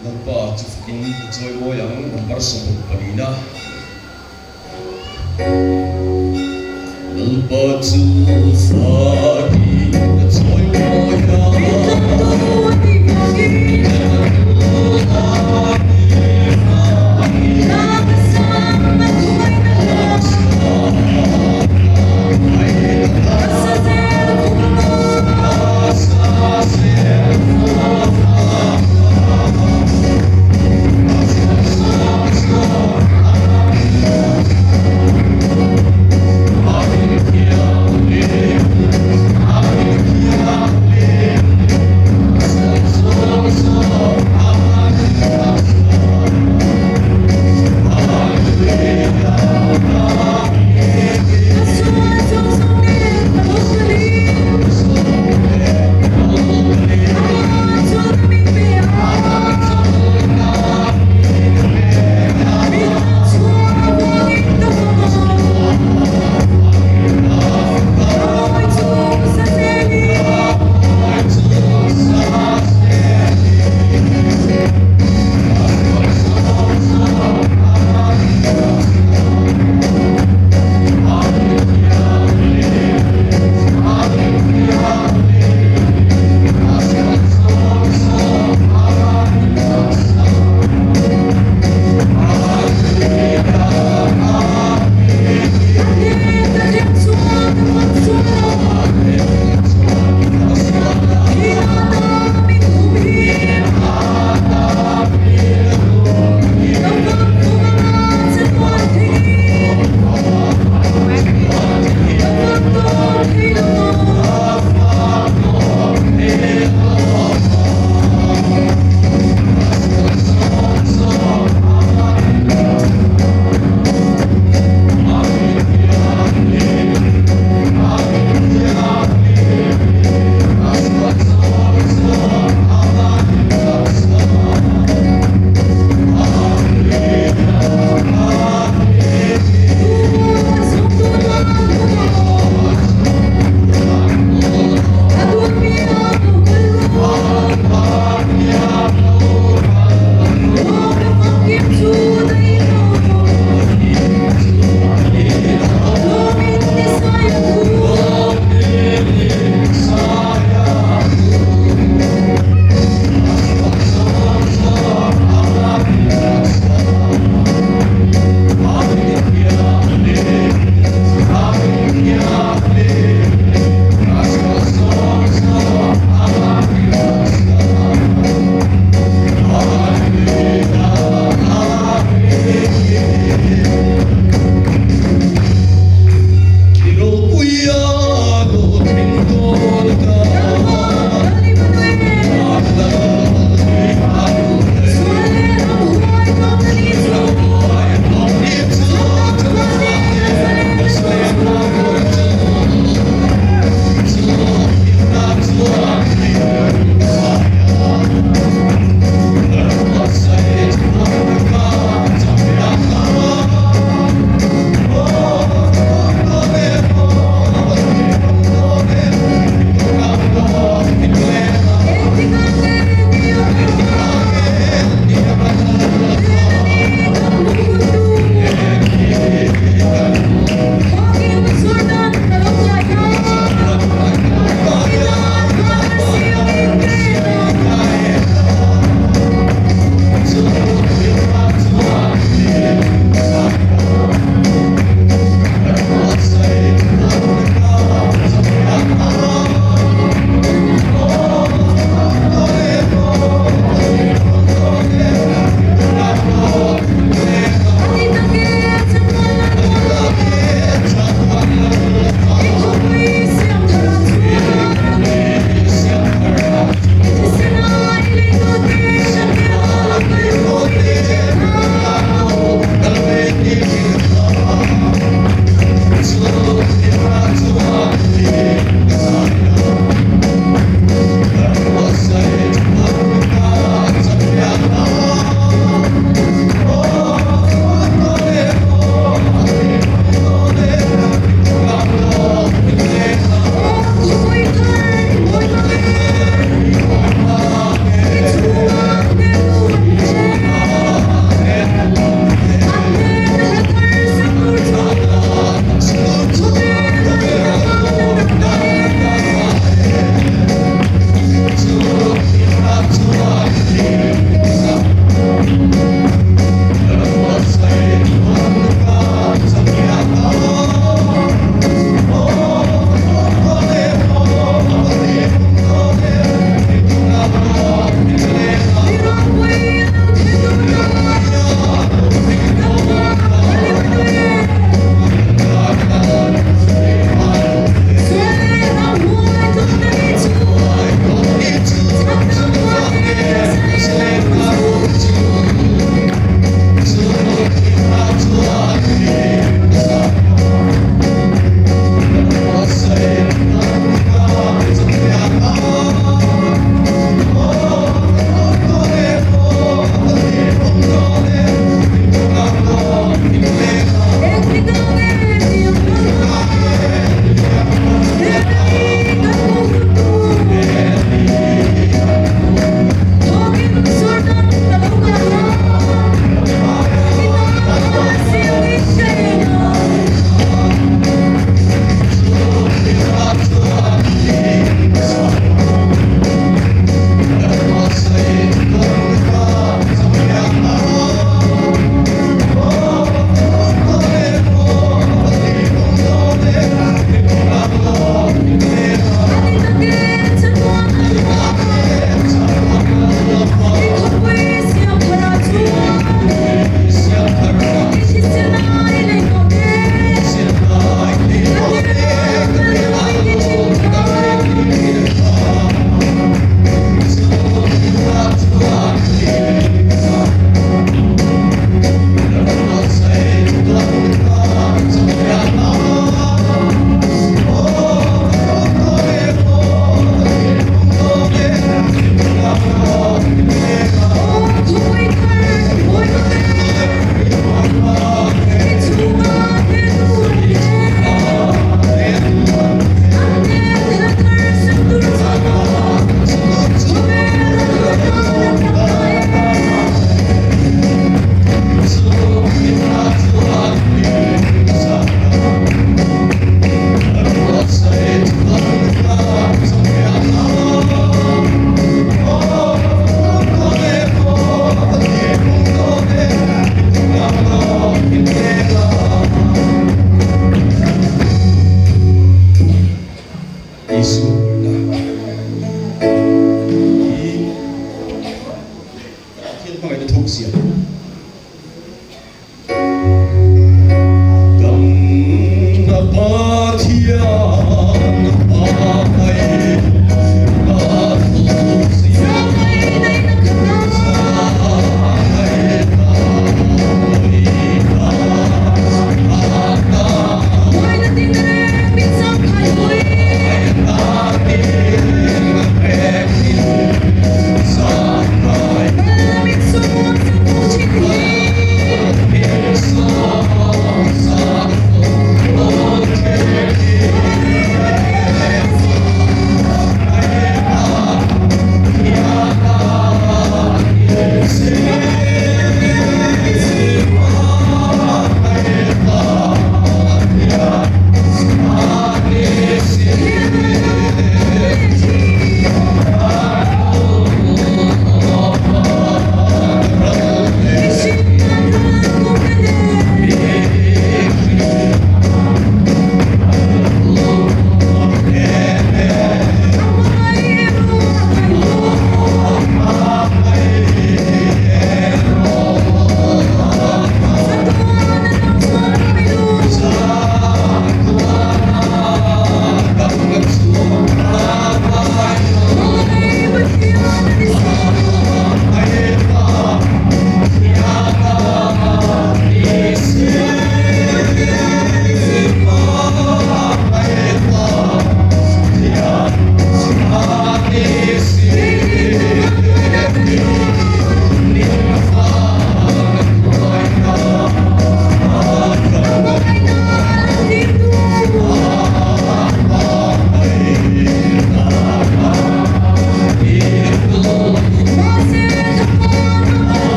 Lalpa chu fakin ka chawimawi ang, number 64 na. Lalpa chu fakin ka chawimawi ang. Pathian hmangaihna thuk zia. Kan Pathian hmangaihna thuk zia.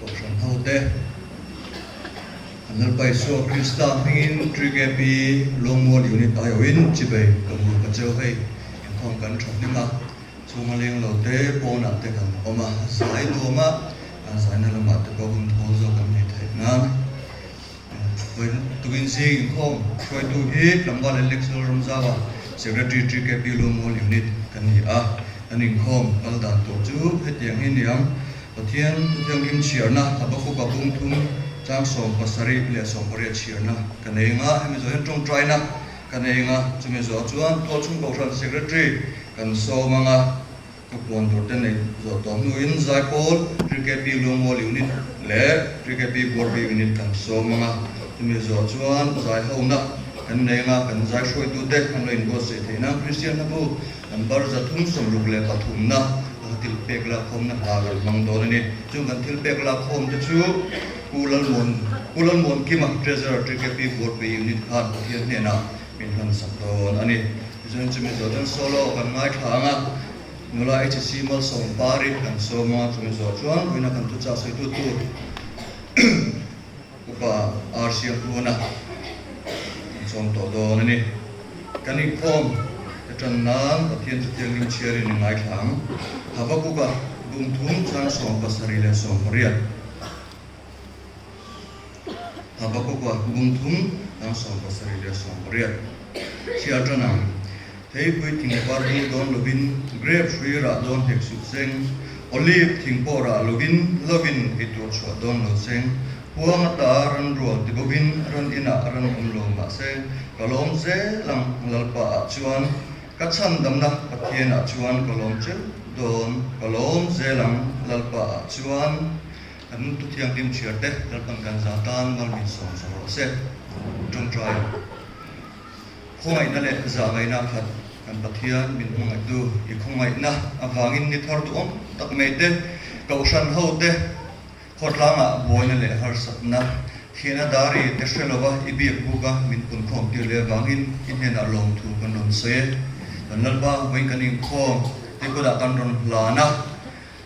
Kohhran hote, An Lalpa Isua Krista hmingin TKP Lawngmual Unit aiawhin chibei ka bur ka cheu hei inkhawm kan tha hlim a, chhunga leng lo te pawnah te kan awm a, zai nuam a. Zaina lamah te pawh hun thawl zawk kan nei theih nan. Vawiin tukin zing inkhawm hruaitu hi Tlangval Alex Lalramzauva, Secretary TKP Lungmual Unit ka ni a. Kan inkhawm kal dan tur chu hetiang hi niang, Pathian Thuthianghlim chhiarna Habakuka bung thum chang 78 chhiarna ka nei anga, hemi zawh hian tawngtaina ka nei anga, chumi zawh chuan Tualchhung Kohhran Secretary kan sawm anga. Ka puan tur te neih zawh tawh hnuin Zaipawl TKP Luangmual Unit leh TKP Buarbi Unit kan sawm ang a, chumi zawh chuan zaihona kan nei ang a, kan zai hruaitute an lo inbuatsaih theih nan Kristian hla bu number 363 na ka thil pek lakkhawmna hla kan hmang dawn a ni. Chung kan thil pek lakkhawm te chu Pu Lalmuan Pu Lalmuankima Treasurer TKP Buarbi Unit khan Pathian hnenah min hlansak dawn a ni. Tichuan chumi zawh chuan solo kan ngaithla ang a, nula HC Malsawm Pari kan sawm a, chumi zawh chuan vawiina kan thuchah sawitu tur Upa R Siamhuna kan sawm tawh dawn a ni. Kan inkhawm te tan nan Pathian chu thianghlim chhiarin i ngaithla ang. Habakuka bungthum chang 78. Habakuka bung thum dang 78 chhiar tan ang. Theipui thing par bul dawn lovin, grep hrui rah dawn hek suh seng, olive thing pawh rah lovin, lovin ei tur chhuah dawn lo seng, huang ata ran rual ti bovin ran inah ran awm lo mah se, ka lawm zel ang Lalpa ah chuan, ka chhandamna Pathian ah chuan ka lawm cheu dawn, ka lawm zel ang Lalpa ah chuan. Kan Thu Thianghlim chhiar te Lalpan kan za tan mal min sawm zawh rawh se. Tawngtai Khawngaihna leh zahngaihna khat kan Pathian min hmangaihtu i khawngaihna avangin ni thar duhawm tak mai te, Kohhran ho te, khawtlangah buaina leh harsatna, thiana dari te hre lova i biak buka min punkhawm tir leh avangin i hnenah lawmthu kan rawn sawi e. Kan Lalpa vawiin kan inkhawm te kutah kan rawn hlan a.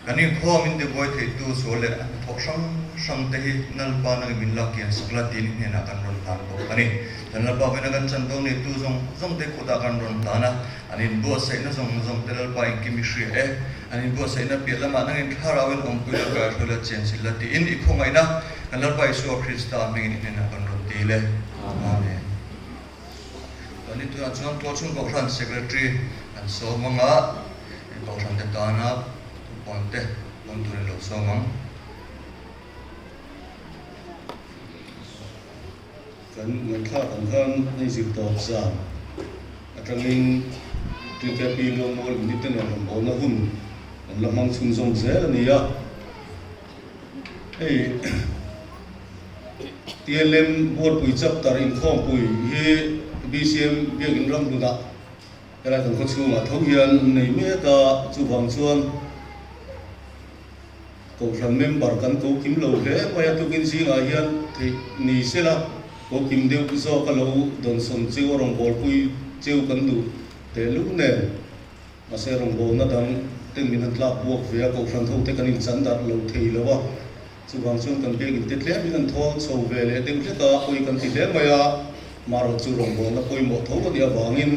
Kan inkhawm in tibuai theitu sual leh a hnathawh hrang hrang te hi Lalpa nangin min lak kian sak la tiin i hnenah kan rawn hlan bawk a ni. Kan Lalpa vawiina kan chanvo neitu zawng zawng te kutah kan rawn hlan a, an inbuatsaihna zawng zawng te Lalpa engkim i hria e. An inbuatsaihna piah lamah nangin thlarauin awmpui la kaihruai la chianchilh la tiin i khawngaihna kan Lalpa Isua Krista hmingin i hnenah kan rawn ti le. Amen. Kan intunah chuan Tualchhung Kohhran Secretary kan sawm ang a, heng Kohhran te tana thupuan te pawn turin lo sawm ang. Kan ngaihthlak ang khan hei zir tawp zan atangin TKP Luangmual Unit te nen rawngbawlna hun kan la hmang chhunzawm zel a ni a. Hei TLM Buarpui Chapter inkhawmpui hi BCM Biakin Ramhlunah helai kan khaw chhungah tho hian an nei mek a, chuvang chuan Kohhran member kan ko kim lo hle mai a, tukin zingah hian theih ni sela ko kim deuh zawk a lo dawnsawn cheu a rawngbawlpui cheu kan duh tehlul nen. Mahse rawngbawlna dang ten min han tlak buak ve a, Kohhran ho te kan inchan darh lo thei lo a, chuvang chuan kan biak in te tlem in an thawl chho ve leh deuh hlek a, pawi kan ti hle mai a, marawh chu rawngbawlna pawimawh tho a nih avangin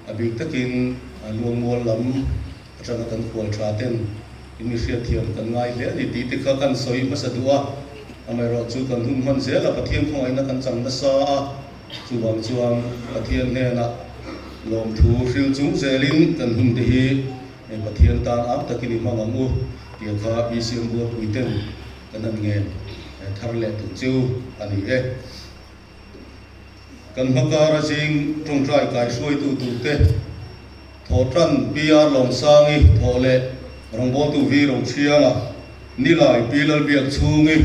a bik takin Luangmual lam atanga kan khual tha ten in mi hriatthiam kan ngai hle a ni tih te kha kan sawi hmasa duh a, amaherawh chu kan hun hman zel a, Pathian khawngaihna kan chang nasa a. Chuvang chuan Pathian hnenah lawmthu hril chung zelin kan hun te hi Pathian tan am takin i hmang ang u tih kha BCM Buarpui ten kan han ngen thar leh duh chu a ni e. Kan hmakara zing tawngtai kaihruaitu turte Thawhtan PR Lawmsangi thawh leh rawngbawltu Vi Rochhianga, Nilai Pi Lalbiakchhungi,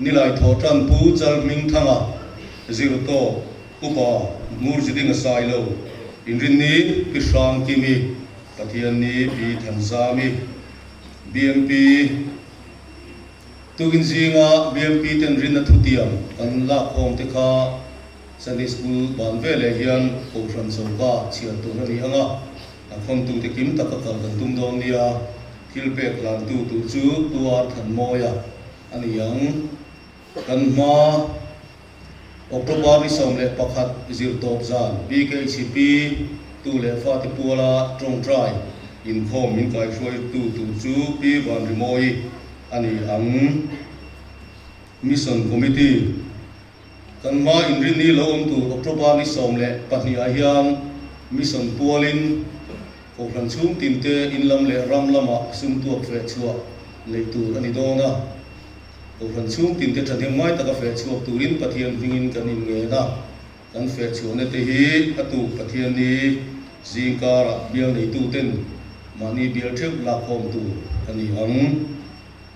Nilai Thawhtan Pu Chal Hmingthanga, Zirtawk, Upa Murjidinga Sailo, Inrinni Pi Hrangkimi, Pathianni Pi Thanzami, BMP, Tukin zinga BMP ten rinna thutiam kan lakkhawm te kha Sunday School ban veleh hian Kohhran choka chhiar tur a ni ang a, a khawmtute kim taka kal kan tum dawn nia, thil pek hlantu tur chu Pu R Thanmawia, A ni ang. Kan hma October ni 11 zirtawp zan BKHP tu leh fate puala tawngtai inkhawm min kaihruaitu tur chu Pi Vanrimawi a a ni ang. Mission Committee kan hma inrinni lo awm tur October ni 12 ah hian Mission pualin Kohhran chhung tinte in lam leh ram lamah sum tuak feh chhuah neih tur a ni dawn a. Kohhran chhung tinte thahnem ngai taka feh chhuak turin Pathian hmingin kan inngen a. Kan feh chhuahna te hi a tuk Pathianni zing karah bial neituten mahni bial theuh lakkhawm tur a ni ang.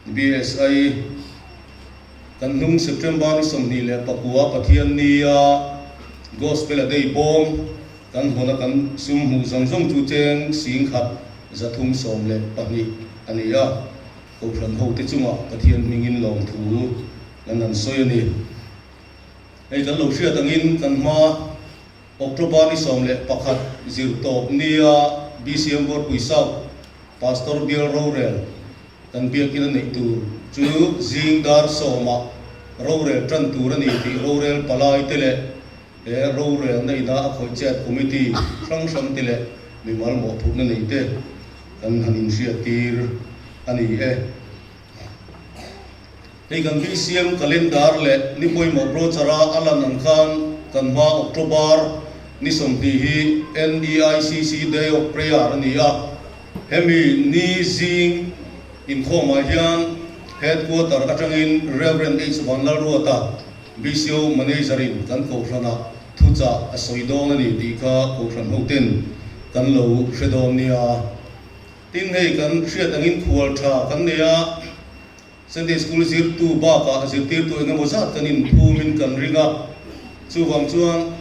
BSI Kan hnung September ni 29 Pathiannia Gospel a day bawm kan hawna kan sum hmuh zawng zawng chu cheng 1312 a ni a. Kohhran hote chungah Pathian hmingin lawmthu kan han sawi a ni. Hei kan lo hriat angin kan hma October ni 11 zirtawp nia BCM Buarpui South Pastor Bial Rorel kan biakin a neih tur chu zing dar sawmah rorel tan tur a ni tih rorel palai te leh he rorelna ina a khawih chet committee hrang hrang te leh mimal mawhphurhna nei te kan han inhriat tir a ni e. Hei kan BCM calendar leh ni pawimawh brochure a a lan ang khan kan hma October ni 20 hi NEICC Day of Prayer a ni a. Hemi ni zing inkhawmah hian Headquarter atangin Rev. H. Vanlalruata, BCO Manager-in kan kohhranah thuchah a sawi dawn a ni tih kha kohhran hoten kan lo hre dawn nia. Tin, hei kan hriat angin khual tha kan nei a, Sunday School zirtu bakah zirtirtu engemaw zat kan inphumin kan ring a, chuvang chuan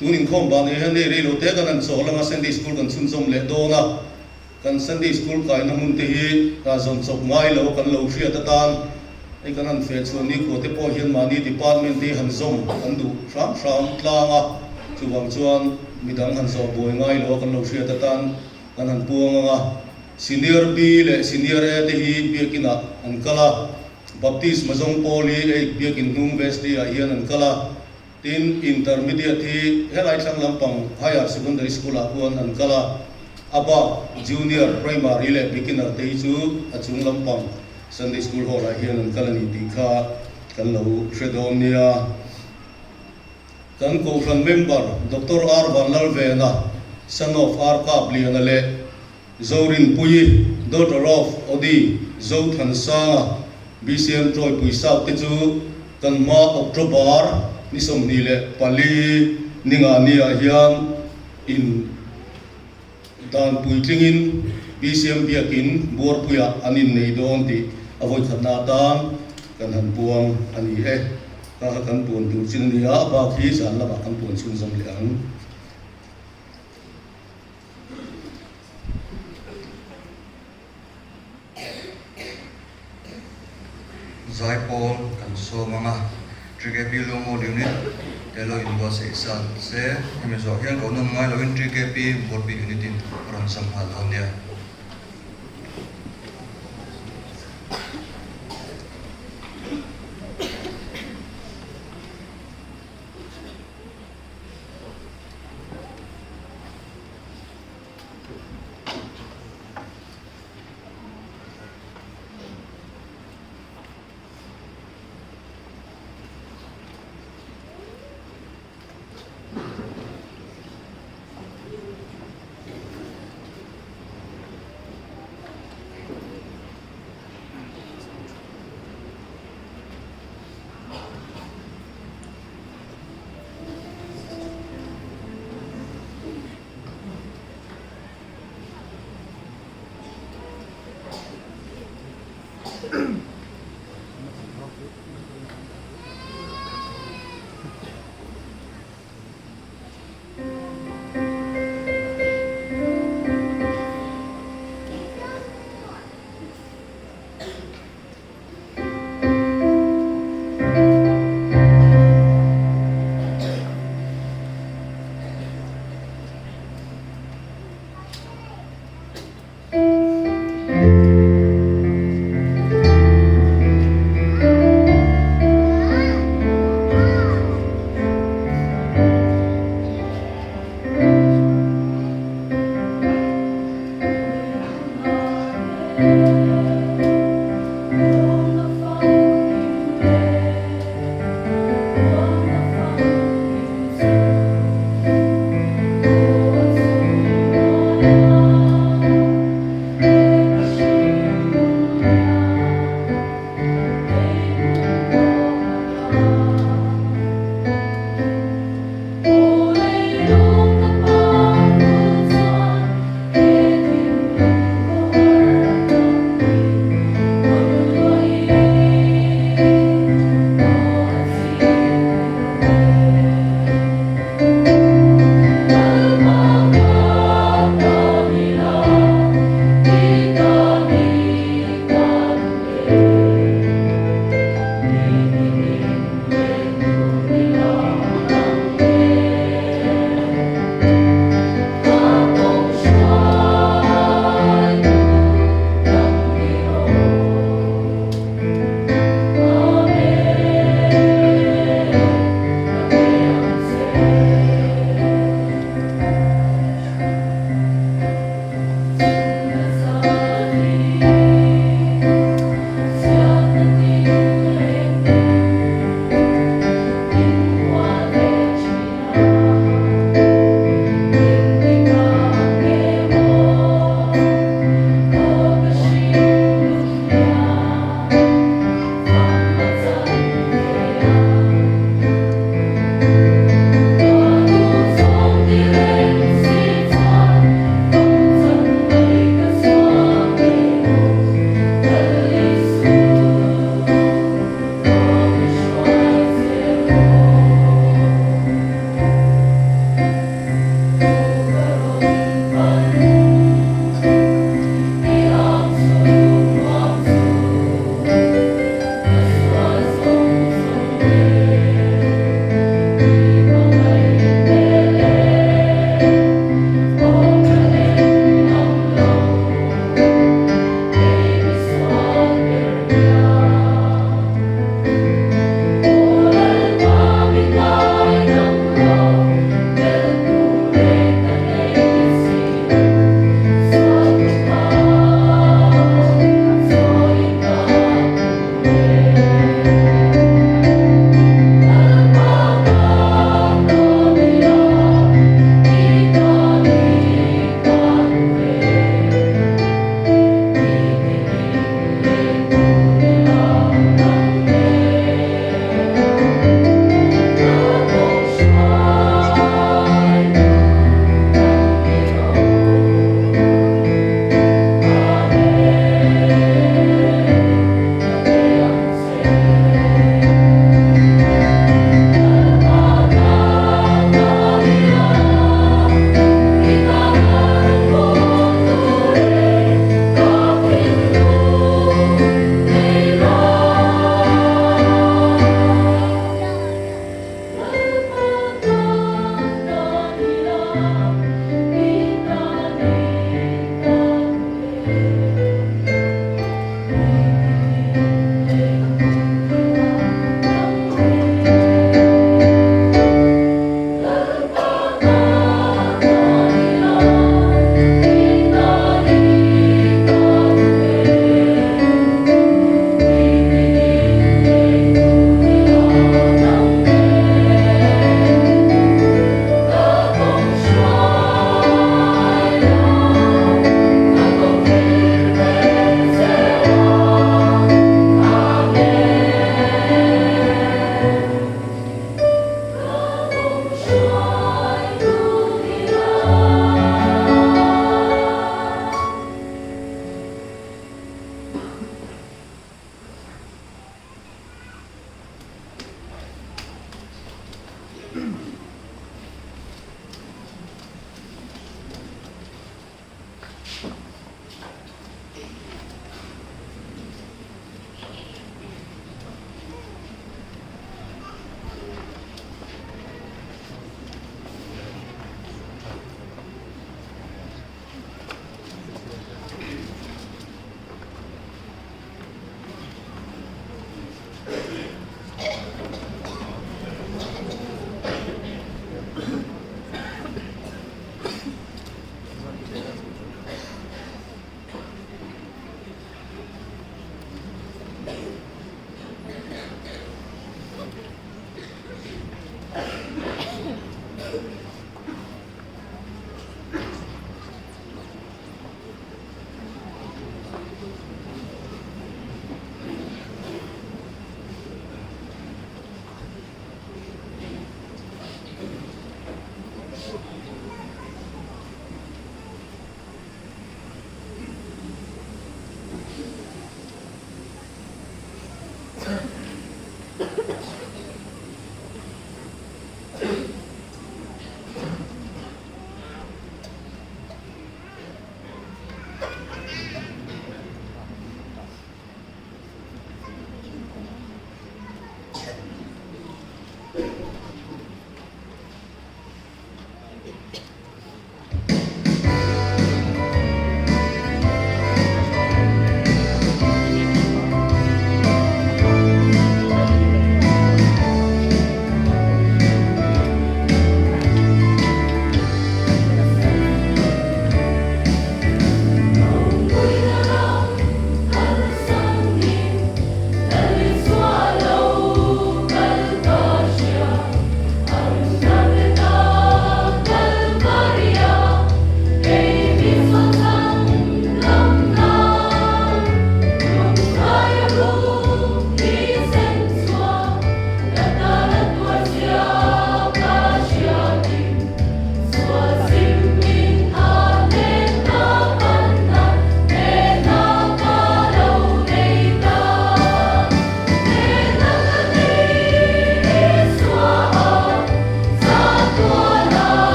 tun inkhawm bah nei hian hei rei lo te kan han chawl anga Sunday School kan chhunzawm leh dawn a, kan Sunday School kaina hmun te hi zawm chawp ngai lo kan lo hriat atan hei kan han feh chhuah nikhua te pawh hian mahni department te hi han zawm kan duh hram hram tlang a, chuvang chuan midang han zawh buai ngai lo a kan lo hriat atan kan han puang ang a. Senior B leh Senior A te hi biakinah an kal a, Baptist Mazawng Pawl hi hei biakin hnung Vesti ah hian an kal a, tin Intermediate hi helai thlang lampang Higher Secondary School ah khuan an kal a, a bak Junior, Primary leh Beginner te hi chu a chung lampang Sunday School Hall ah hian an kal a ni tih kha kan lo hre dawn nia. Kan Kohhran member Doctor R Vanlalvena, son of R Kapliana leh Zorinpuii, daughter of Odi Zothansanga, BCM Tawipui South te chu kan hma October ni 24 ninga niah hian in dan puitlingin BCM Biakin Buarpuiah an innei dawn tih a vawikhatna atan kan han puang a ni e. Kha kha kan puan tur chin a ni a, a bak hi zan lamah kan puan chhunzawm leh ang. Zaipawl kan sawm ang a, TKP Lungawl Unit te lo inbuatsaih sat se, hemi zawh hian ko nawn ngai loin TKP Buarpui Unit in a rawn sam nghal dawn nia.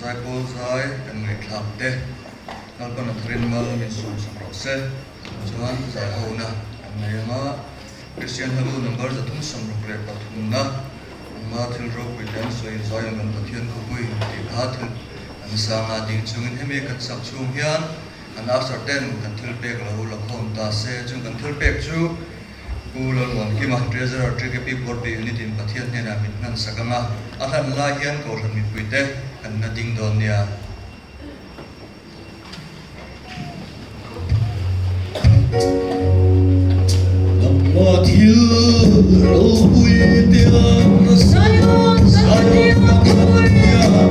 Zaipawl zai kan ngaihthlak te Lalpan a tharin mal min sawm sak rawh se. Chuan zaihona kan nei anga Kristian hlabu number 363 na Amma thil ropui te an sawi Zion kan Pathian khawpui tih kha thil an sanga ding chungin hemi kan sak chhung hian kan usher ten kan thil pek lo la khawm ta se. Chung kan thil pek chu Pu Lalmuankima, Treasurer TKP Board Unit in Pathian hnenah min hman sak anga a hlan lai hian Kohhran mipuite kan la ding dawn nia. Nangmah thil ropui te an Zion ka Pathian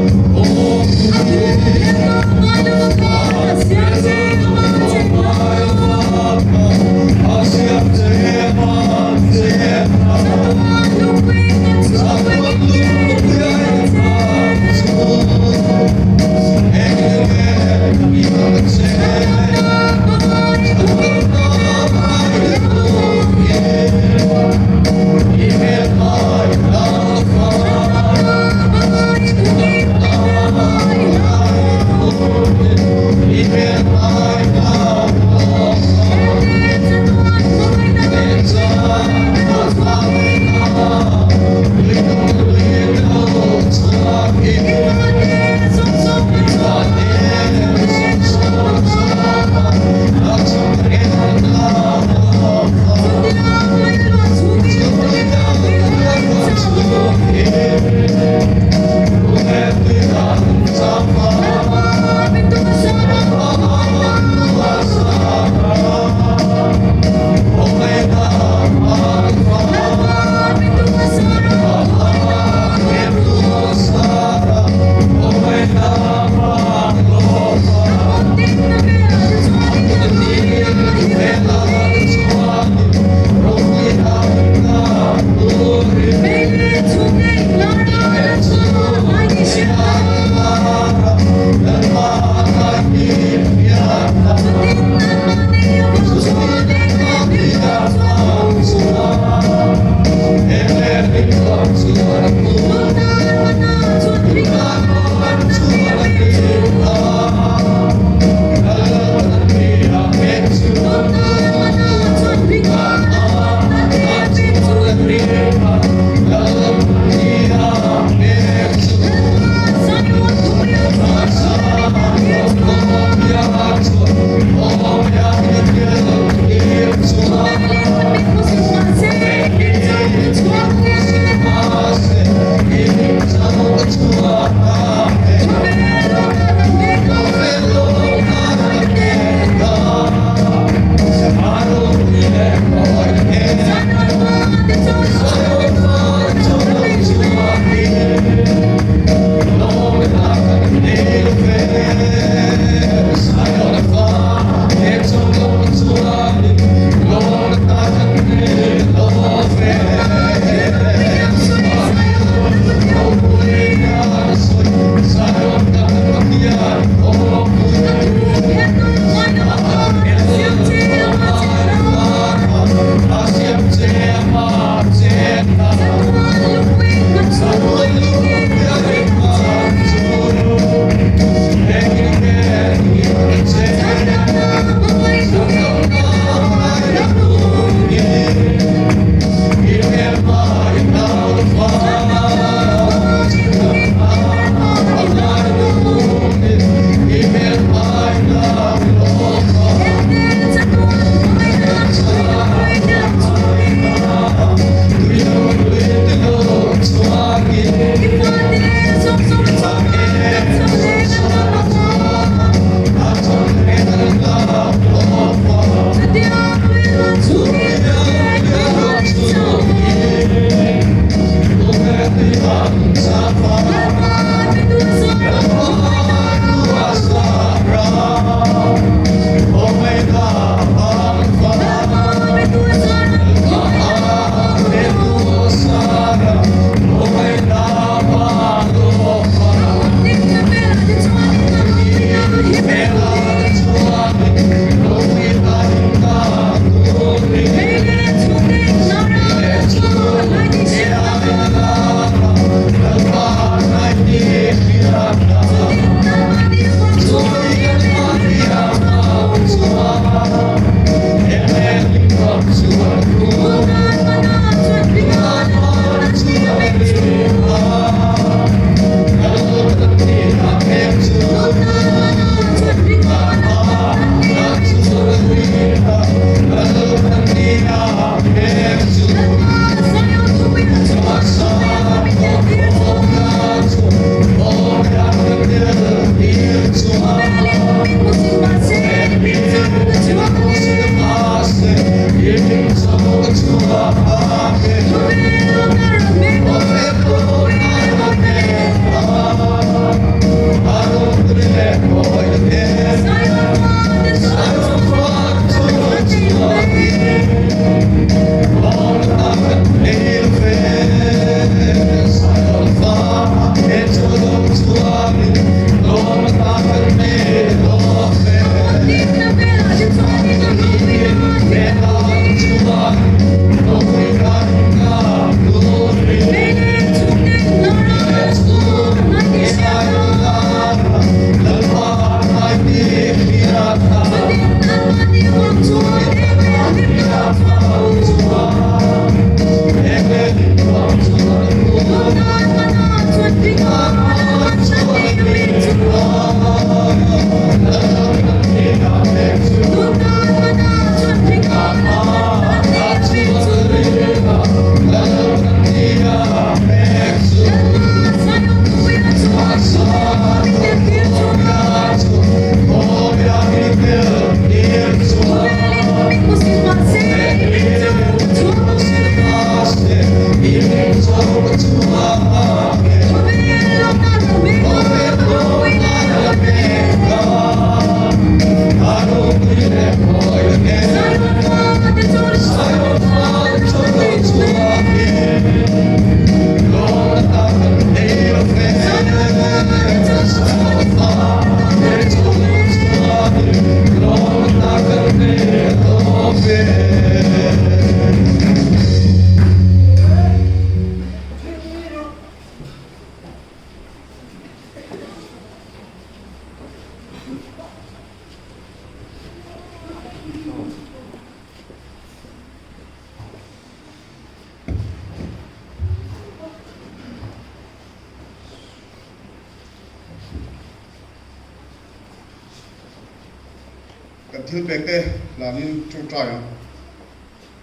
Kan thil pek te hlanin ṭawngṭai ang.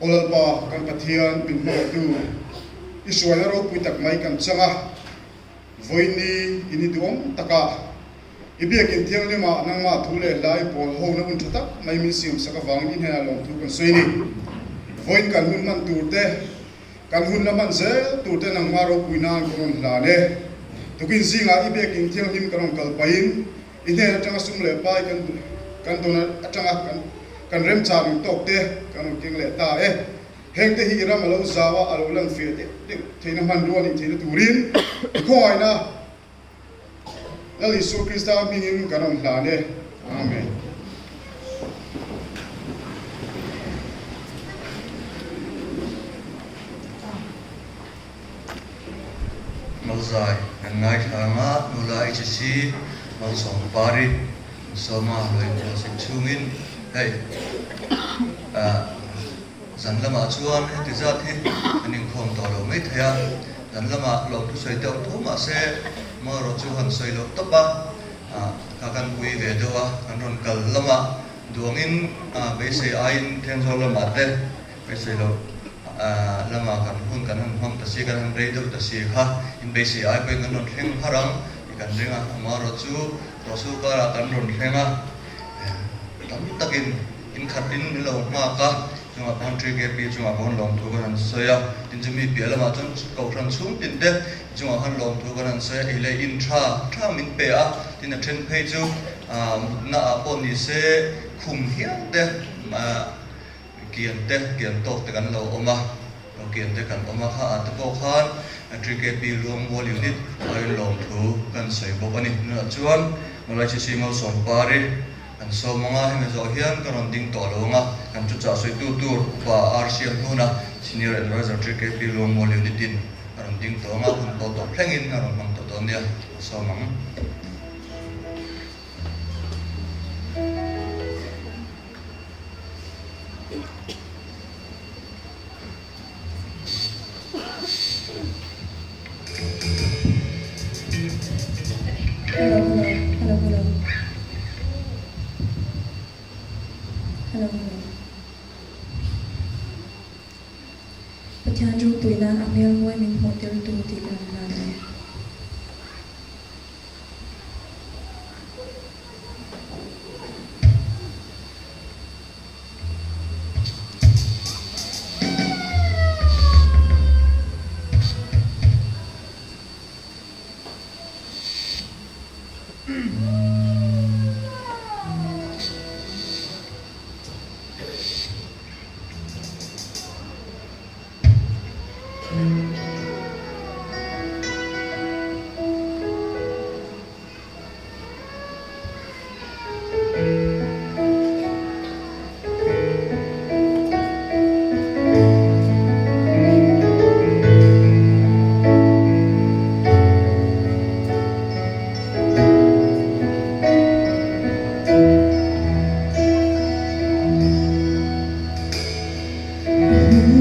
Aw Lalpa, kan Pathian min hmangaihtu, i hruaina ropui tak mai kan chang a, vawiini in i duhawm takah i biakin thianghlimah nangmah thu leh hla i pawl hona hun ṭha tak mai min siamsak avangin i hnenah lawmthu kan sawi a ni. Vawiin kan hun hman tur te, kan hun la hman zel tur te nangmah ropui nan ka rawn hlan e. Tukin zingah i biakin thianghlim ka rawn kal pahin I hnen atanga sum leh pai kan kan dawn atanga kan kan remchang in tawk te kan rawn keng leh ta e. Heng te hi i ram a lo zau a, a lo lang fiah deuh deuh theihna hmanrua nih theihna turin i khawngaihna Lal Isua Krista hmingin kan rawn hlan e. Amen. Malzai kan ngaithla ang a, nula HC Malsawmpari Sawma lo inbuatsaih chhungin hei zan lamah chuan heti zat hi an inkhawm tawh lo mai thei a, zan lamah lawmthu sawi deuh tho mah se marawh chu han sawi loh tawp a, kha kan ui ve deuh a, kan rawn kal lamah duangin beisei aiin Thenzawl lamah te Beisei loh lamah kan hun kan han hmang ta si, kan han rei deuh ta si kha inbeisei ai pawhin kan rawn thleng har ang tih kan ring a. Amaherawhchu Rosu karah kan rawn thleng a, tam takin inkhatin min lo nghak a, chungah pawh 3KP chungah pawh lawmthu kan han sawi a, tin chumi piah lamah chuan Kohhran chhung tin te chungah khan lawmthu kan han sawi a, ei leh in tha tha min pe a, tin a then phei chu mutna ah pawh ni se khum hial te Kian te, kian tawk te kan lo awm a, lo kian te kan awm a, kha ah te pawh khan TKP Luangmual Unit aiin lawmthu kan sawi bawk a ni. Tunah chuan Malai Chisi Malsawmpari kan sawm ang a, hemi zawh hian ka rawn ding tawh lo ang a, kan chuchah sawitu tur Upa RCM hnuna Senior Adviser TKP Luangmual Unit in a rawn ding tawh ang a, hun pawh tawp thlengin a rawn hmang tawh dawn nia, ka sawm ang. Hello hello hello hello hello hello Pathian ropui nan a hmel mawi min hmuh tir tu tih ka rawn hlan e.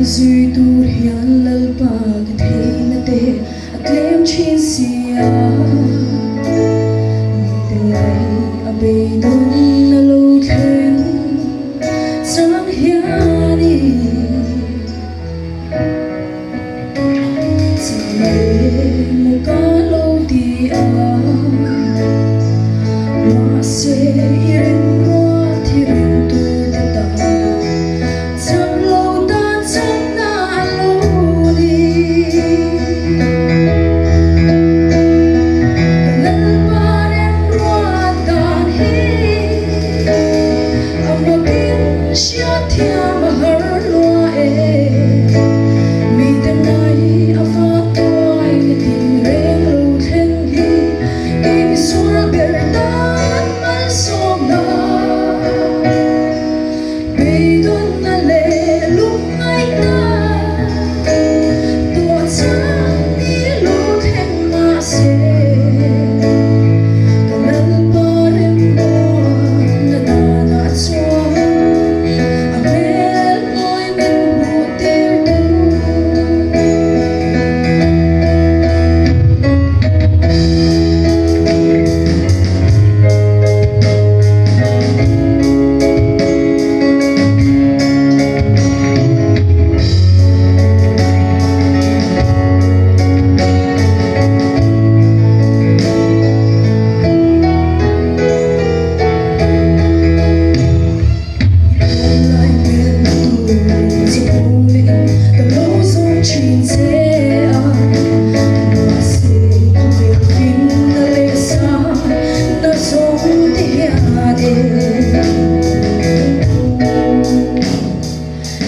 Zui tur hian Lalpa ka theihna te a tlem thin si a, Ni te lai a beidawn a lo thleng chang hian i Chang emaw ka lo ti a, Mahse i rinruat hi ringtu te tan Chak lo tan chakna a lo ni. Ka Lalpa remruat dan hi.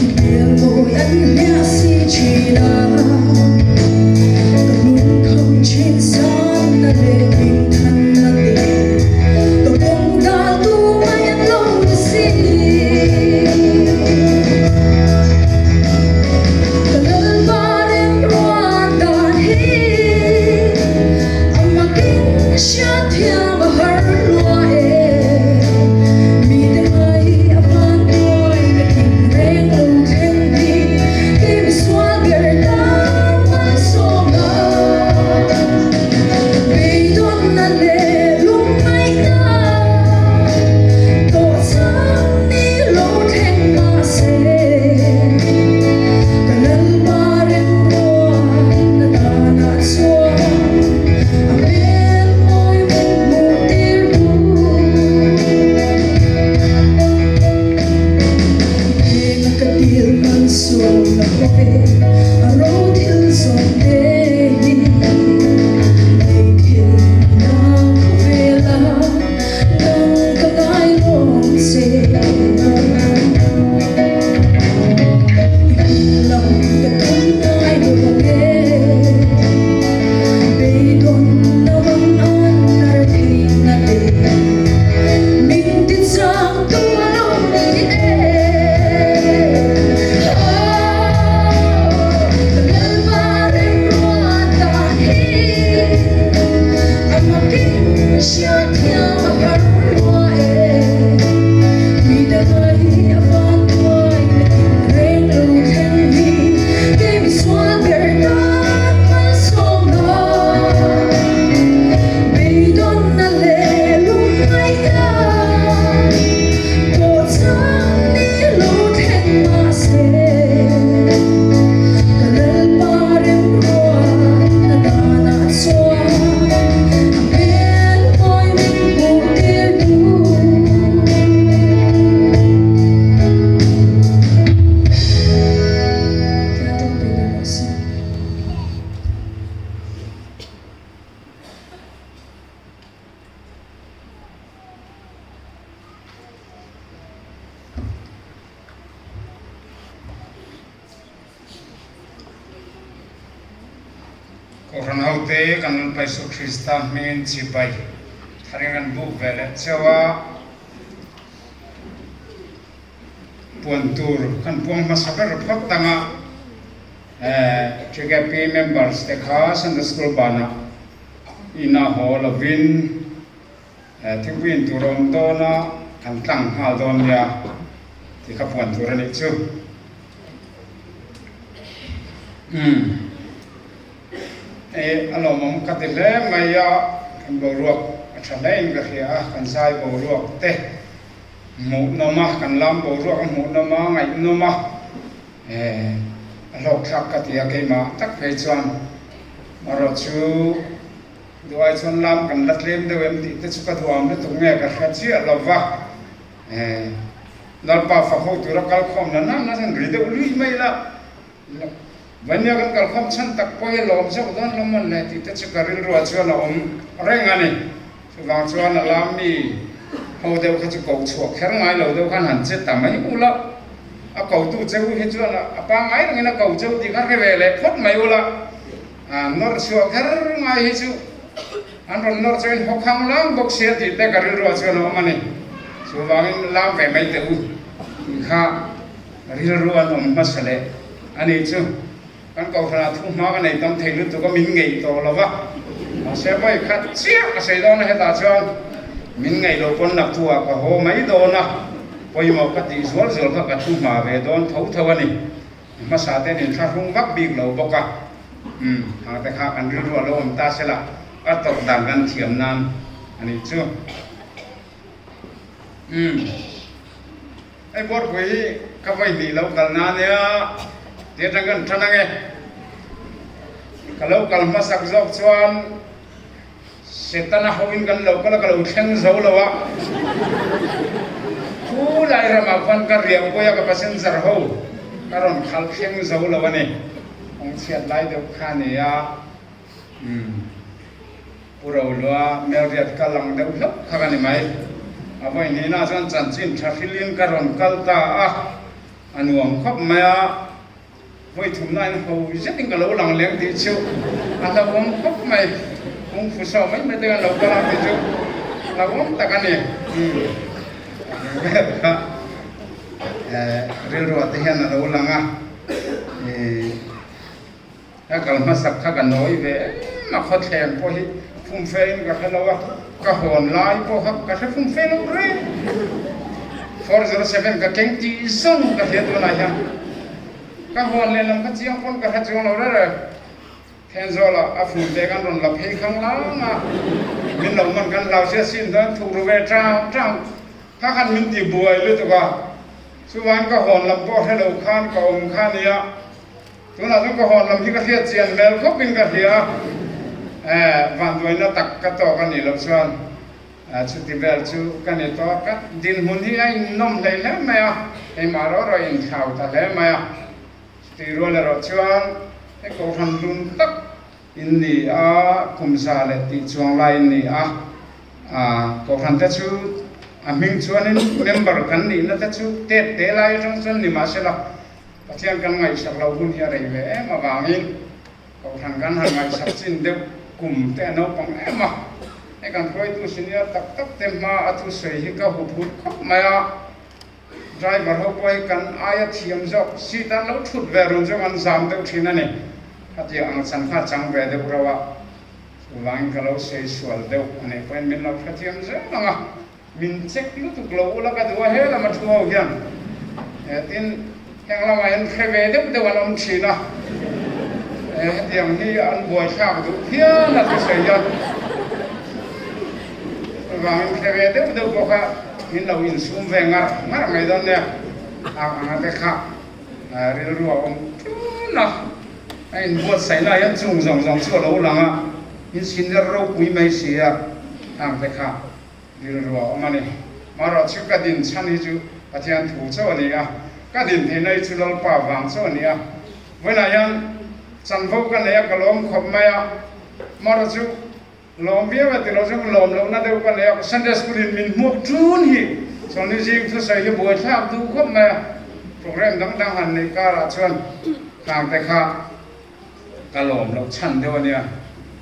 Hmel mawi an hliah si thin a, ka lungkham thin sanna leh hmingthanna te, ka kawng dal tu mai an lo ni si. Ka Lalpa remruat dan hi a makin hriatthiam a har lua e. Mite ngai a van tuai na thing reng lo thleng hi kei misual ber tan malsawm a. Beidawnna leh lungngaihna tawh chang ni lo thleng mahse ka Lalpa remruatna danah chuan a hmel mawi min hmuh tir duh. Heng ka dil malsawm la ve a ro thil zawng te hi Lei thil na khawvel a nang ka ngai lawm che I hmun lam ka tum ngai lo e Beidawn na bang an tar theihna te Min ti chang tu a lo ni e Aw ka Lalpa remruat dan hi a makin hriatthiam a har rua e Mi dang ai a van tuai na tin reng lo thleng hi kei misual ber tan malsawm lo. Beidawnna leh lungngaihna pawh chang ni lo thleng mahse ka Lalpa remruatna danah chuan a hmel mawi min hmuh tir duh. Tia tawngtaina rawh se. Kohhran hote kan Lalpa Isu Krista hmingin chibai tharin kan buk ve leh cheu a, puan tur kan puang hmasa ber phawt tang a. TKP members te kha Sunday School banah ina haw lovin thingpui in tur a awm dawn a, kan tlang nghal dawn nia tih kha puan tur a nih chu. Umm hei a lawmawm ka ti hle mai a, kan boruak a tha hle in ka hria a, kan zai boruak te hmuhnawm a, kan lam boruak a hmuhnawm a, ngaihnawm a. Eh, a hlawkthlak ka ti a keimah tak phei chuan erawh chu duhai chuan lam kan la tlem deuh em tih te chu ka duham lutuk nge ka hria chiah lo va. Eh, Lalpa fak ho tura kal khawm la nana chuan ri deuh lui mai la, Vania kan kal khawm chhan tak pawh hi lawm zawk dawn lo mawn le tih te chu ka rilruah chuan a awm reng a ni. Chuvang chuan a lam mi ho deuh kha chu koh chhuah kher ngai lo deuh khan han che ta mai ula, a kotu che u hi chuan a pangngai rengin a ko che u tih kha hre ve leh phawt mai ula, nawr chhuah kher ngai hi chu an rawn nawr chuan haw khang lang bawk sia tih te ka rilruah chuan a awm a ni. Chuvangin lam ve mai teh u tih kha rilru an awm hmasa leh a nih chu. Kan kohhranah thu hma ka nei tam thei lutuk a, min ngeih tawh lo va, mahse vawi khat chiah ka sawi dawn a, hetah chuan min ngeih loh pawn nak thuah ka haw mai dawn a, pawimawh ka tih zual zual kha ka thu hma ve dawn tho tho a ni. Hmasa te nin thlahrung vak bik lo bawk a, umm hang te kha kan rilru a lo awm ta sela, a tawrh dan kan thiam nan a nih chu. Umm. Hei Buarpui hi ka vawi hnih lo kal na nia ti atang kan than ange. Ka lo kal hmasak zawk chuan Setana hoin kan lo kal a, ka lo thleng zo lo a. Khu lai ramah khuan ka riah pawih a, ka passenger ho ka rawn khalh thleng zo lo a ni. Kawng chhiat lai deuh kha a ni a. Umm. Pu Rolua Melriat ka lang deuh hlauh kha ka ni mai. A vawi hnihna chuan chanchin tha hrilhin ka rawn kal ta a. A nuam khawp mai a, vawi thumna in ho zetin ka lo lang leng tih chu a hlauhawm khawp mai. Kung fu saw mai mai te kan lo kal ang tih chu hlauhawm tak a ni. Umm a vel kha rilruah te hian a lo lang a, ih. Ka kal hmasak kha ka nawi ve em a, khawthleng pawh hi fumfe in ka hre lo a, ka hawn lai pawh kha ka hre fumfe lo reng. 407 ka keng tih zawng ka hria tunah hian ka hawn leh lam kha chiang pawn ka hre chuang lo reng reng. Thenzawl ah a fur te kan rawn la phei khang lang a, min lo man kan hlau sia sin chuan thuk ru ve tang tang kha khan min ti buai lutuk a, chuvangin ka hawn lam pawh hre lo khan ka awm kha nia. Tunah chuan ka hawn lam hi ka hriat chian hmel khawp in ka hria a, vanduaina tak ka tawk a nih loh chuan chuti vel chu ka ni tawh a, ka dinhmun hi a innawm hlei hle mai a, keimah rawh rawh a inthlau ta hle mai a, chuti rual erawh chuan he kohhran lun tak in ni a, kum za leh tih chuang lai in ni a, kohhran te chu a hming chuanin member kan nihna te chu tet te lai atang chuan ni mahsela, Pathian kan ngaihsak loh hun hi a rei ve em avangin Kohhran kan han ngaihsak chin deuh kum te a naupang em a, hei kan hruaitu senior tak tak te hma a thusawi hi ka huphurh khawp mai a, driver ho pawh hi kan aia thiam zawk seat an lo thut ve run zawk an zam deuh thin a ni, khatiang ang chan kha chang ve deuh reuh a, chuvangin ka lo sawi sual deuh a nih pawhin min lo hrethiam zel ang a. Min check lutuk lo ula ka duh a he lama thu ho hian tin heng lamah hian hre ve deuh deuh an awm thin a, hetiang hi an buaithlak duh phian a thusawi hian chuvangin hre ve deuh deuh pawh kha min lo insum ve ngar ngar mai dawn nia, ang anga te kha rilru a awm tun a, a inbuatsaihna hian chung zawng zawng chu a lo lang a, in senior ropui mai si a ang te kha. Rilru a awm a ni. Marawh chu ka din chhan hi chu Pathian thu chauh a ni a, ka din theihna hi chu Lalpa vang chauh a ni a. Vawiinah hian chanvo ka nei a, ka lawm khawp mai a. Marawh chu lawm viau e tilo chu lawm lohna deuh ka nei a, Sunday School in min hmuak ṭun hi Chawlhni zing thusawi hi buaithlak duh khawp mai a. Program dang dang han neih karah chuan khang te kha Ka lawm loh chhan deuh a nia,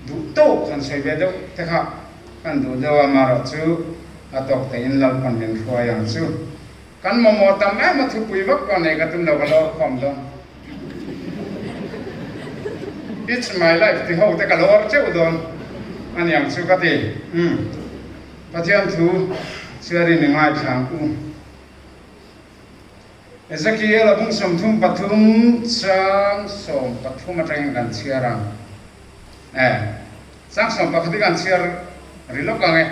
duh tawk han sawi ve deuh te kha kan duh deuh a, marawh chu a tawk teiin Lalpan min hruai ang chu. Kan mamawh tam em a thupui vak pawh nei ka tum lo, ka lawr khawm dawn. It's my life ti ho te ka lawr teuh dawn a niang chu ka ti. Umm Pathian thu chhiarin i ngaithla ang u. Ezekiel a bung 33 chang 13 atangin kan chhiar ang. E, chang 11 hi kan chhiar ri lawk ang e.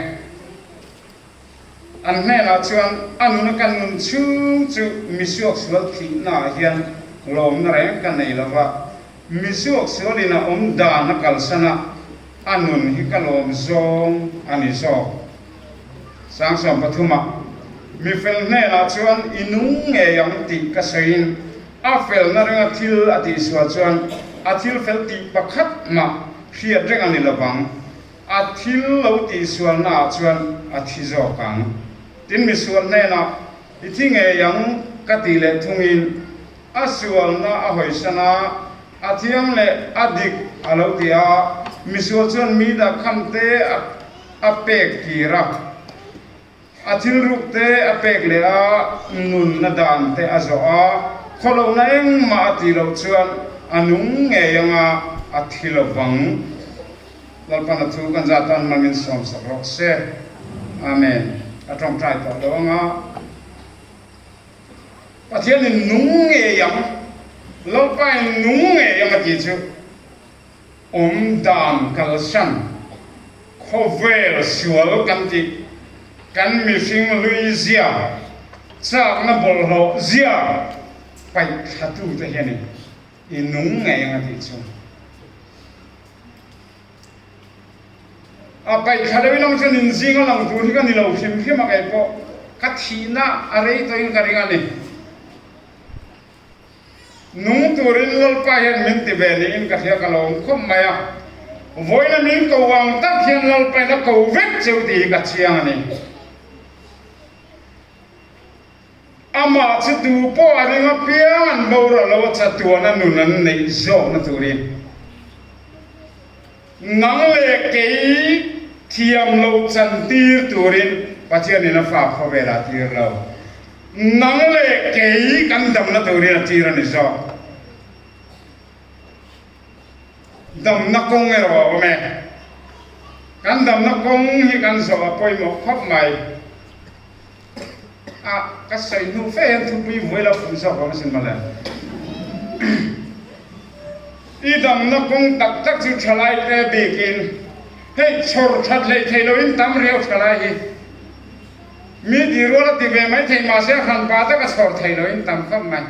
An hnenah chuan a nuna kan nun chhung chu misuak sual thihnaah hian lawmna reng ka nei lo va, misuak sualin a awm dan a kalsan a, a nun hi ka lawm zawng a ni zawk. Sang sawmpathumah, Mi fel hnenah chuan i nung ngei ang tih ka sawiin a felna ringa thil a tihsual chuan a thil fel tih pakhat mah hriat reng a ni lovang, a thil lo tihsualnaah chuan a thi zawk ang. Tin, misual hnenah i thi ngei ang ka tih leh thungin a sualna a hawisan a, a thiang leh a dik a lo ti a, misual chuan mi dahkham te a a pek tir a, a thilruk te a pek leh a, nunna dan te a zawh a, khawlohna engmah a tih loh chuan a nung ngei anga a thi lo vang. Lalpan a thu kan zat tan hmangin sawmsak rawh se. Amen. A tawngtai tawh lo anga. Pathianin nung ngei ang, Lalpain nung ngei ang a tih chu. Awm dan kalsan, khawvel sual kan tih, kan mihring hlui zia, chakna bawlhhlawh zia paih thlatute hian i nung ngei ang a tih chu. A paih thla deuhin ang chuan inzing a lang tur hi ka ni lo hrim hrim a kei pawh ka thihna a rei tawhin ka ring a ni. Nung turin Lalpa hian min ti ve niin ka hria ka lawm khawp mai a, vawiina min ko ang tak hian Lalpa in a ko vek cheu tih hi ka chiang a ni. Amah chu tu pawh a ring apiang an boral lo a chatuan a nun an neih zawkna turin nang leh kei thiam loh chantir turin Pathianin a fa khawvel ah tir lo. Nang leh kei kan damna turin a tir a ni zawk. Damna kawng erawh a awm e. Kan damna kawng hi kan zawh a pawimawh khawp mai. A, ka sawi hnu fe hian thupui vuai lo fuh zawk awm asin mawle. I damna kawng tak tak chu thalai te bikin hei chhawr that hleih theih loin tam riau thalai hi mi ti rual a ti ve mai thei mahse a hranpa taka chhawr theih loin tam khawp mai.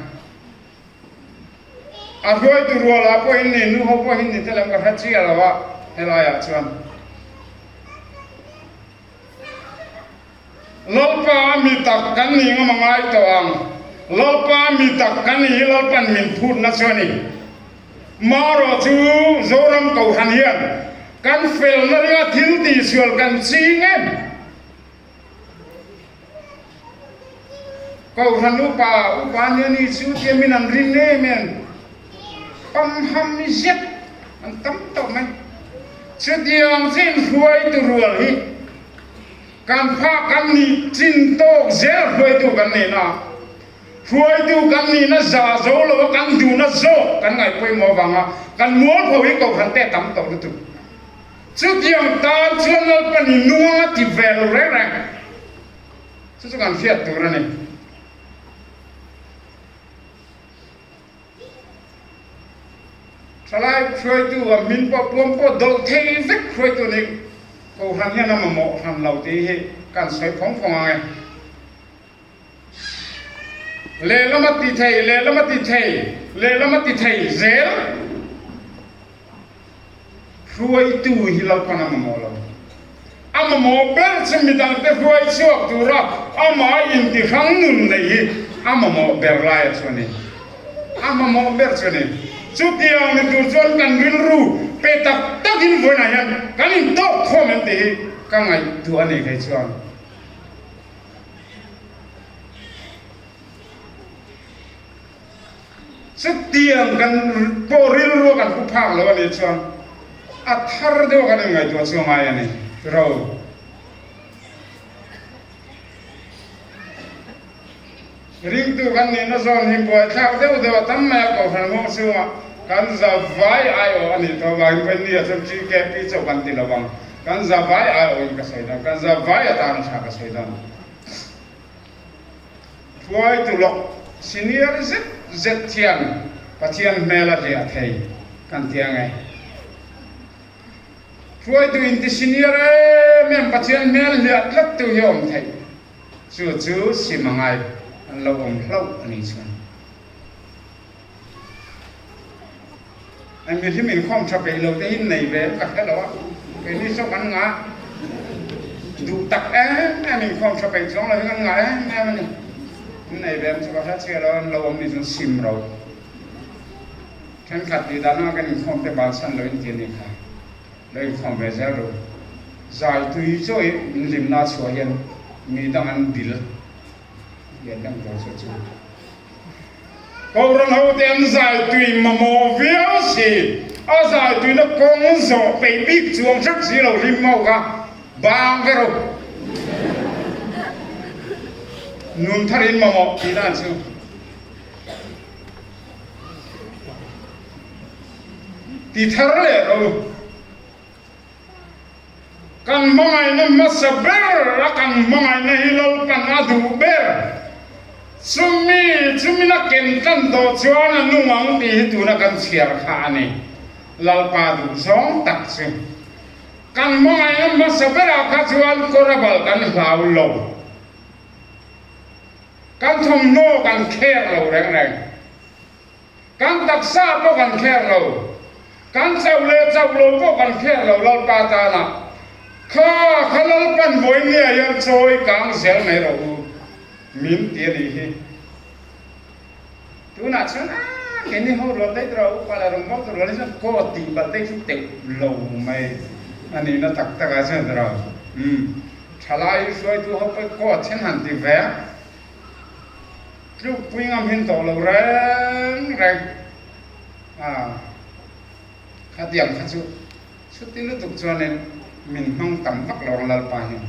A hruaitu rualah pawhin ni, nu ho pawhin ni te lam ka hre chiah lo a helaiah chuan. Lalpa mi tak kan nih ngam a ngai tawh ang. Lalpa mi tak kan nih hi Lalpan min phutna chu a ni. Marawh chu Zoram Kohhran hian kan felna ringa thil tihsual kan ching em? Kohhran upa upa nia ni chu tia min an rin em em pamham zet an tam tawh mai. Chutiang chin hruaitu rual hi kan phah kan nih chin tawk zel hruaitu kan nih na hruaitu kan nihna za zo lo a kan duhna zawk kan ngaihpawimawh avanga kan mualpho hi kohhran te tam tawh lutuk. Chutiang tan chuan Lalpan i nuang a ti ve lo reng reng. Chu chu kan hriat tur a ni. Thalai hruaitu a hmin pawh puam pawh dawlh thei vek hruaitu nih Kohhran hian a mamawh hran lo tih hi kan sawi phawng phawng ang e. Lehlam a ti thei, lehlam a ti thei, lehlam a ti thei zel. Hruaitu hi Lalpan a mamawh lo. A mamawh ber chu midangte hruai chhuak tura amah intihrang nun neih hi a mamawh ber laia chu a ni. A mamawh ber chu a ni. Chutiang ni tur chuan kan rilru pe tak takin vawiinah hian kan intawk khawm em tih hi ka ngaihtuah a ni kei chuan. Chutiang kan pawh rilru a kan pu phak lo a nih chuan a thar deuh a kan inngaihtuah chu a ngai a ni ro. Ringtu kan nihna zawn hi buaithlak deuh deuh a tam mai a kohhran nghawng chhungah kan zavai aiawh a nih tawh avangin vawinia chuan TKP chauh kan ti lo ang. Kan zavai aiawhin ka sawi dawn, kan zavai atana tha ka sawi dawn. Hruaitu lawk senior zet zet hian Pathian hmel a hliah thei kan ti ang e. Hruaitu inti senior em em Pathian hmel hliah tlat tu hi a awm theih. Chu chu sim a ngai an lo awm hlauh a nih chuan. An mihlim inkhawm tha peih lo te hi nei ve ka hre lo a, keini saw kan ngah duh tak em em inkhawm tha peih chuang lo hi kan ngah em em a ni. An nei ve ang chu ka hre chiah lo, an lo awm ni chuan sim ro. Thenkhat tih dan anga kan inkhawm te bansan lo in ti a nih kha, lo inkhawm ve zel ro. Zai tui chaw i min hlimna a chhuah hian mi dang an bil lian deuh tur chu chu. Kohhran hote an zai tui mamawh viau si, a zai tuina kawng zawh peih bik chuang hrek si lo hlim ho kha bang ve rawh. Nun thar in mamawh tih dan chu. Ti thar leh rawh u. Kan hmangaihna hmasa ber a kan hmangaihna hi Lalpan a duh ber. Chumi chumin a ken tan tawh chuan a nung ang tih hi tuna kan chhiar kha a ni. Lalpa duh zawng tak chu. Kan hmangaihna hmasa berah kha chuan kawrabal kan hlau lo. Kan thawmhnaw kan kher lo reng reng. Kan taksa pawh kan kher lo, kan chauh leh chauh lo pawh kan kher lo Lalpa tana kha kha Lalpan vawinia hian chawi kang zel mai rawh u min ti a nih hi. Tunah chuan a keini ho rual daih rawh u pala rawng bawk rual hi chuan kaw tih balh daih chu teuh lo mai a nihna tak tak ah chuan rawh umm thalai hruaitu ho pawh kaw then han ti ve a. Tlukpui ngam hin tawh lo reng reng a, khatiang kha chu chuti lutuk chuanin min hmang tam vak lo ang Lalpa hian.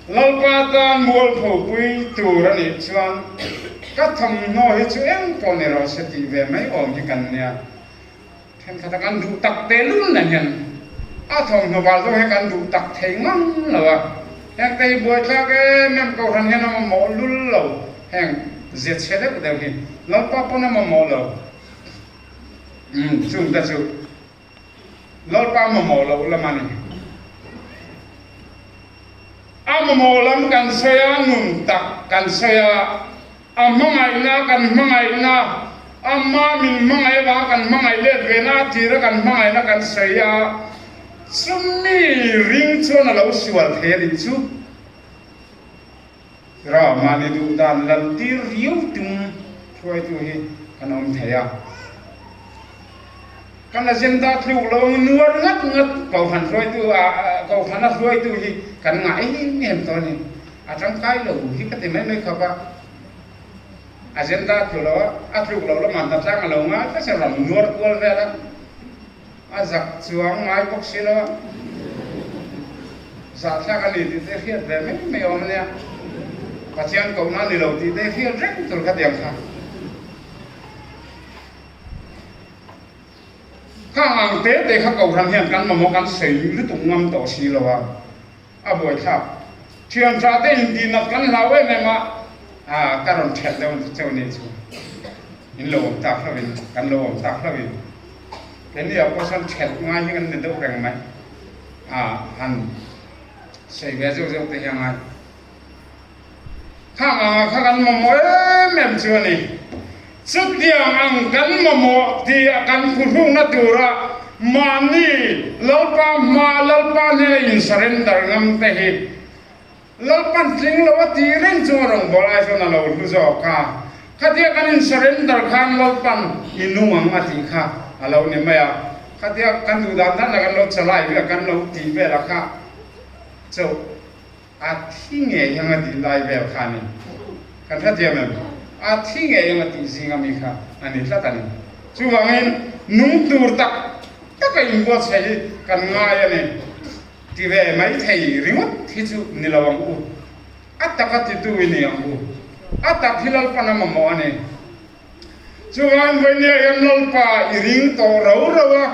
Lalpa tan mualphopui tur a nih chuan ka thawmhnaw hi chu eng pawh ni rawh se tih ve mai awm hi kan nia. Thenkhat a kan duh tak tehlul nen hian a thawmhnaw val zawk hi kan duh tak thei ngang lo a, heng te hi buaithlak em em kohhran hian a mamawh lul lo, heng zia chhe deuh deuh hi Lalpa pawn a mamawh lo, umm chung te chu Lalpa mamawh loh lam a ni. A mamawh lam kan sawi a, nun tak kan sawi a, A hmangaihna kan hmangaihna, Ama min hmangaih avanga kan hmangaih let ve na a tira kan hmangaihna kan sawi a, chumi ring chuan a lo sual thei a nih chu. Ra mahni duh dan lal tir riau tum hruaitu hi kan awm thei a. Kan agenda tluk lo ang nuar ngat ngat kohhran hruaitu a kohhrana hruaitu hi kan ngah em em tawh a ni. A tangkai lo hi ka ti mai mai khawp a, agenda tlu lo a, a tluk lo lamah hnatlang a lo ngai tlat a, ram nuar kual vel a, a zak chuang ngai bawk si lo a, zahthlak a ni tih te hriat ve mai mai awm a nia, Pathian kohna a ni lo tih te hriat reng tur kha tiang kha. Khang ang te te kha kohhran hian kan mamawh kan sawi lutuk ngam tawh si lo a. A buaithlak. Thian tha te in tih nat kan hlau em em a, a ka rawn ṭhelh deuh cheu nih chu. In lo awm tak hlauh in, kan lo awm tak hlauh in. Keini ah pawh sawn ṭhelh ngai hi kan ni deuh reng mai. A han sawi ve zeuh zeuh te hi a ngai. Khang anga kha kan mamawh em em chu a ni. Chutiang ang kan mamawh tih a kan phuhrukna tura mahni Lalpa hma Lalpa hnena in surrender ngam te hi Lalpan tling lo a tih reng chunga rawngbâwl ai chuan a lo hlu zawk a. Khatia kan in surrender khan Lalpan i nung ang a tih kha a lo ni mai a. Khatia kan duh dan dan a kan lo chalai vel kan lo tih vel a kha chauh. A thi ngei ang a tih lai vel kha a ni. Kan hrethiam em? A thi ngei ang a tih zinga mi kha a ni tlat a ni. Chuvangin nung tur tak taka inbuatsaih hi kan ngai a ni. Ti ve mai thei ringawt hi chu ni lo ang u. A taka titu i ni ang u. A tak hi Lalpan a mamawh a ni. Chuvangin vawinia hian Lalpa i ring tawh ro ro a,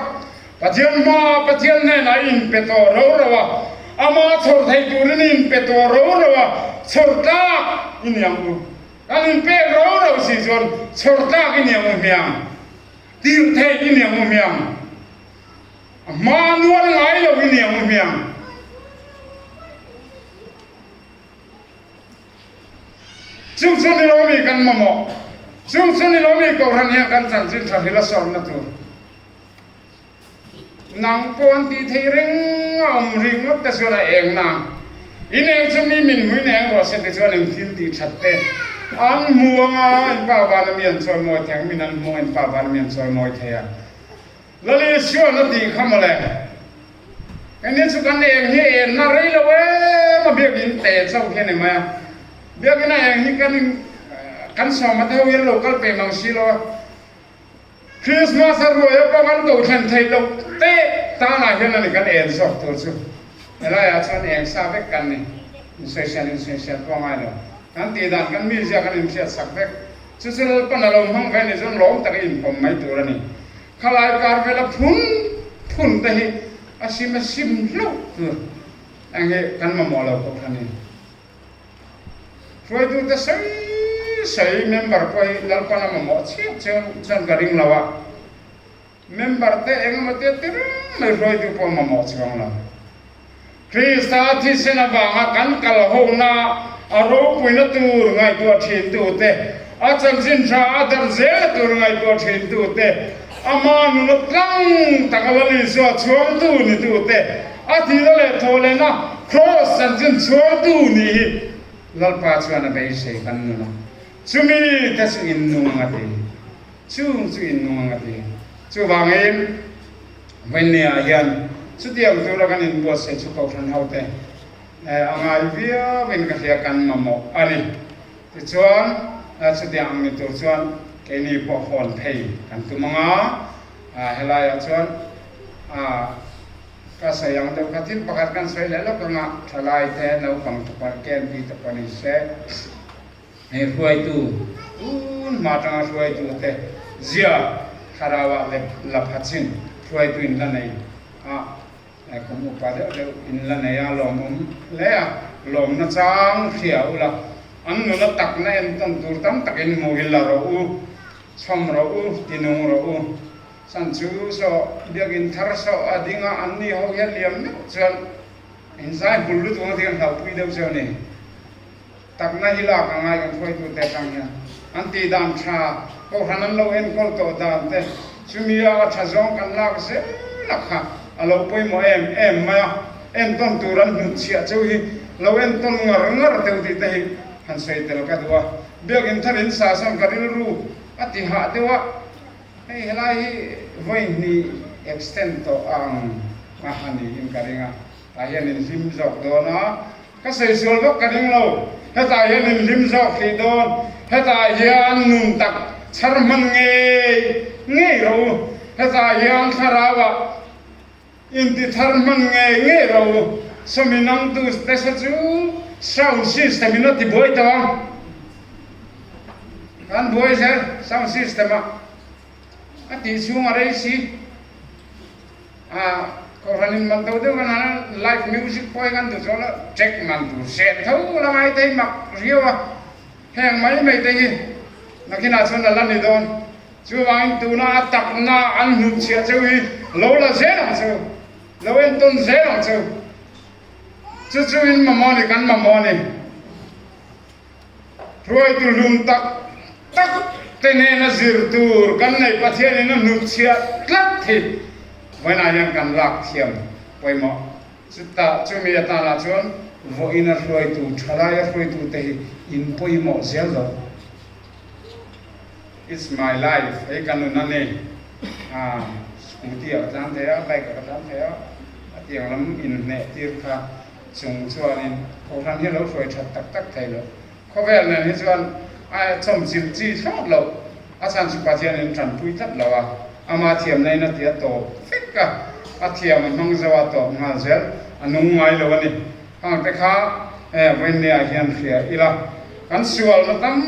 Pathian hmaah Pathian hnenah i inpe tawh ro ro a, Ama chhawr thei turin i inpe tawh ro ro a, chhawr tlak i ni ang u. Kan inpek ro ro si chuan chhawr tlak i ni ang u hmiang, tirh theih i ni ang u hmiang, a hma nual ngai lo i ni ang u hmiang. Chung chu ni lomi kan mamawh. Chung chu ni lomi Kohhran hian kan chanchin tha hril a sawrna tur. Nang pawh an tih theih reng a awm rih ngawt te chuan a eng na. In eng chu mi min hmuin eng rawh se ti chuan eng thil tih that te an hmu anga in pa van a mi an chawi mawi thei ang, min an hmu a in pa van a mi an chawi mawi thei a. Lali chuan a tih kha mawle. Engtin chu kan eng hi en na rei lo em a biakinn te chauh hi a ni mai a. Biakinn a eng hi kan in kan sawm a te ho hian lo kal pe mang si lo a. Christmas a ruai a pawh kan ko thlen theih loh te tanah hian a ni kan en zawk tur chu. Helai ah chuan eng sa vek kan ni. Insawisel insawisel pawh a ngai lo. Kan tih dan kan mizia kan inhriat sak vek. Chu chu Lalpan a lo hmang ve ni chuan lawm taka inpawm mai tur a ni. Khalai kar vela phun phun te hi a sim a sim hlauh tur eng hi kan mamawh lo pawh kha ni. Hruaitute sawi sawi member pawh hi Lalpan a mamawh chhiat chuan ka ring lo a. Member te engemaw te ti reng mai hruaitu pawh mamawh chuang lo. Krista thisen avanga kan kal hona a ropuina tur ngaihtuah thintu te, a chanchin tha a darh zelna tur ngaihtuah thintu te, ama nuna tlang taka Lal Isua chhuangtu nitu te, a thihna leh thawhlehna Kraws chanchin chhuangtu nih hi Lalpa chuan a beisei kan nuna chumi te chu innung ang a ti. Chung chu in nung ang a ti. Chuvangin, Vawinia hian chutiang tura kan inbuatsaih chu Kohhran hote a ngai viauin ka hria kan mamawh a ni. Tichuan, Chutiang ang ni tur chuan keini pawh hawn phei kan tum ang a, helaiah chuan ka sawi ang deuh kha thil pakhat kan sawi leh lawk ang a, thalai te naupang te pawh KNP te pawh ni se hei hruaitu tun hma atanga hruaitu te zia thlarauah leh la pha chin hruaitu in la nei a. Kum upa deuh deuh in la nei a, lawmawm hle a, lawmna chang hria ula, an nuna takna entawn tur tam takin hmu hi la rawh u, chhawm rawh u, tinung rawh u. San chu saw biakinn thar saw a ding a, an ni ho hian liam meuh chuan inzai hmul lutuk ang tih kan hlauhpui deuh chu a ni. Takna hi lak a ngai kan hruaitute atang hian an tih dan tha, kohhran an lo enkawl tawh dan te, chumi a tha zawng kan lak zel a kha a lo pawimawh em em mai a, entawn tur an hnutchhiah cheu hi lo entawn ngar ngar deuh tih te hi han sawi tel ka duh a, biakinn thar in sa sawn ka rilru a ti hah deuh a, hei helai hi vawi hnih extend tawh a ang a ha niin ka ring a. Tah hian in hlim zawk dawn a, ka sawi sual vak ka ring lo. Hetah hian in hlim zawk thei dawn, hetah hian nun tak chhar hman ngei ngei rawh u, hetah hian thlarauah inti thar hman ngei ngei rawh u. Sawmi nangtu te sa chu sound system in a ti buai tawh ang. Kan buai zel sound system ah a tih chhung a rei si. A kohhran in man to deuh kan han a, live music pawh hi kan duh chuan a track man tur seh tho la ngai te hi mak riau a, heng mai mai te hi nakinah chuan a la ni dawn. Chuvangin tuna a takna an hnutchhiah cheu hi lo la zel ang cheu, lo entawn zel ang cheu. Chu chu in mamawh a ni, kan mamawh a ni. Hruaitu hlum tak tak te nena zir tur kan neih Pathianin a hnutchhiah tlat hi vawiinah hian kan lak thiam pawimawh. Chutah chumi atanah chuan vawiin a hruaitu, thalai a hruaitu te hi in pawimawh zel lo. It's my life, hei ka nun a ni. Scooty ah ka tlan thei a, bike ah ka tlan thei a, a tiang lam inhneh tir kha Chung chuanin Kohhran hi a lo hruai that tak tak thei lo. Khawvel nen hi chuan a chawmchilh chi thlawt lo. A chhan chu Pathianin tanpui tlat lo a, ama thiamna in a ti a tawp vek a, a thiam a hmang zo a tawp nghal zel, a nung ngai lo a ni. Hang te kha vawiinne ah hian hria ila, kan sualna tam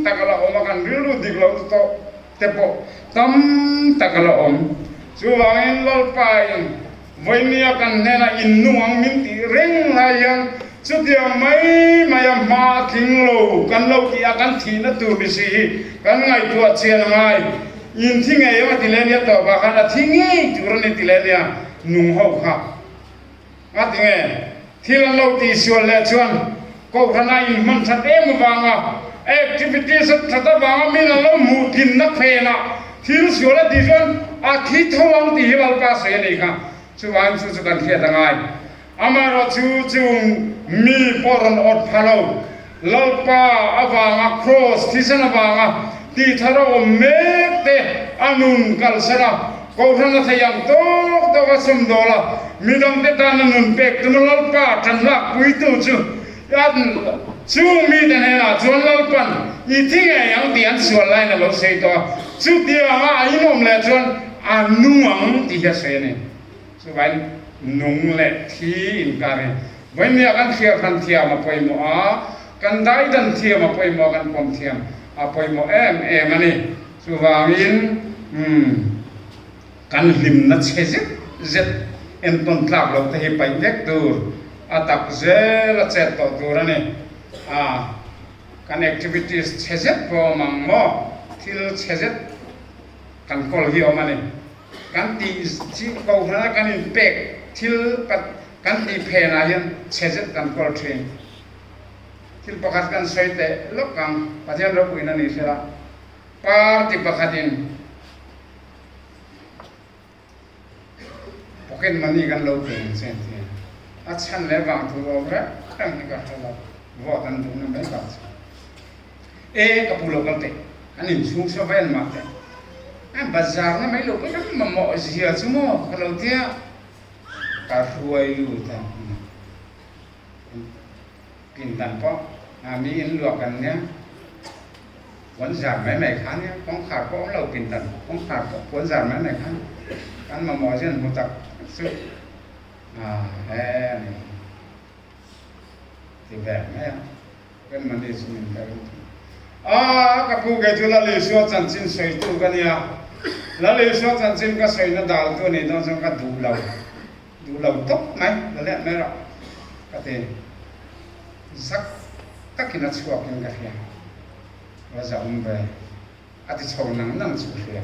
tak a la awm a, kan rilru dik loh tawh te pawh tam tak a la awm. Chuvangin Lalpain Vawinia kan hnenah in nung ang min tih reng lai hian chutiang mai mai a hma a tling lo kan lo tih a kan thihna tur ni si hi kan ngaihtuah chian a ngai. In thi ngei ang a ti leh nia tawpah khan a thi ngei tur a ni ti leh nia nung ho kha a ti nge thil an lo tihsual leh chuan kohhrana in hman that em avanga activities a that avanga min an lo hmuh tlinna phenah thil sual a tih chuan a thi tho ang tih hi Lalpa sawi a nih kha. Chuvangin chu chu kan hriat a ngai. Amaherawh chu chung mi pawh rawn awt pha lo. Lalpa avanga kraws thisen avanga tih thar a awm mek te a nun kalsan a, Kohhran a thei ang tawk tawk a sumdawl a, midangte tan a nun pek tum a Lalpa tan hlakpuitu chu chung mite hnenah chuan Lalpan i thi ngei ang tih an sual laiin a lo sawi tawh a, chutianga a inawm leh chuan a nung ang tih hi a sawi a ni. Chuvain nung leh thi inkar hi vawinia kan thliar hran thiam a pawimawh a, kan daidan thiam a pawimawh a, kan pawm thiam a pawimawh em em a ni. Chuvangin umm kan hlimna chhe zet zet entawn tlak loh te hi paih vek tur a tak zel a chet tawh tur a ni. A kan activities chhe zet pawh awm ang maw? Thil chhe zet kan kawl hi awm a ni. Kan tih chi kohhrana kan inpek thil kan tih phenah hian chhe zet kan kawl thin. Thil pakhat kan sawi teh lawk ang, Pathian ropuina ni hrela party pakhatin pocket money kan lo pe ang che an ti a, a chhan leh vang tur awm reng reng hi ka hre lo, vote an duhna mai bak chu. E ka pu lo kal teh, kan inchhung saw va en mah teh, a bazar na mai lo pawh kan mamawh zia chu maw ka lo tia, ka hruai lut a. Pindan pawh mi in luah kan nia. Puan zar mai mai kha nia, kawngkhar pawh awm lo pindan kawngkhar pawh puan zar mai mai kha kan mamawh hian hmu tak chu a he a ni ti ve mai a, kan mani chu min pe ru thung. A ka pu kei chu Lal Isua chanchin sawitu ka nia, Lal Isua chanchin ka sawina daltu a nih dawn chuan ka duh lo, duh lo tawp mai, la let mai rawh ka ti. Zak takin a chhuakin ka hria. Va za awm ve. A ti chho nang nang chu ka hria.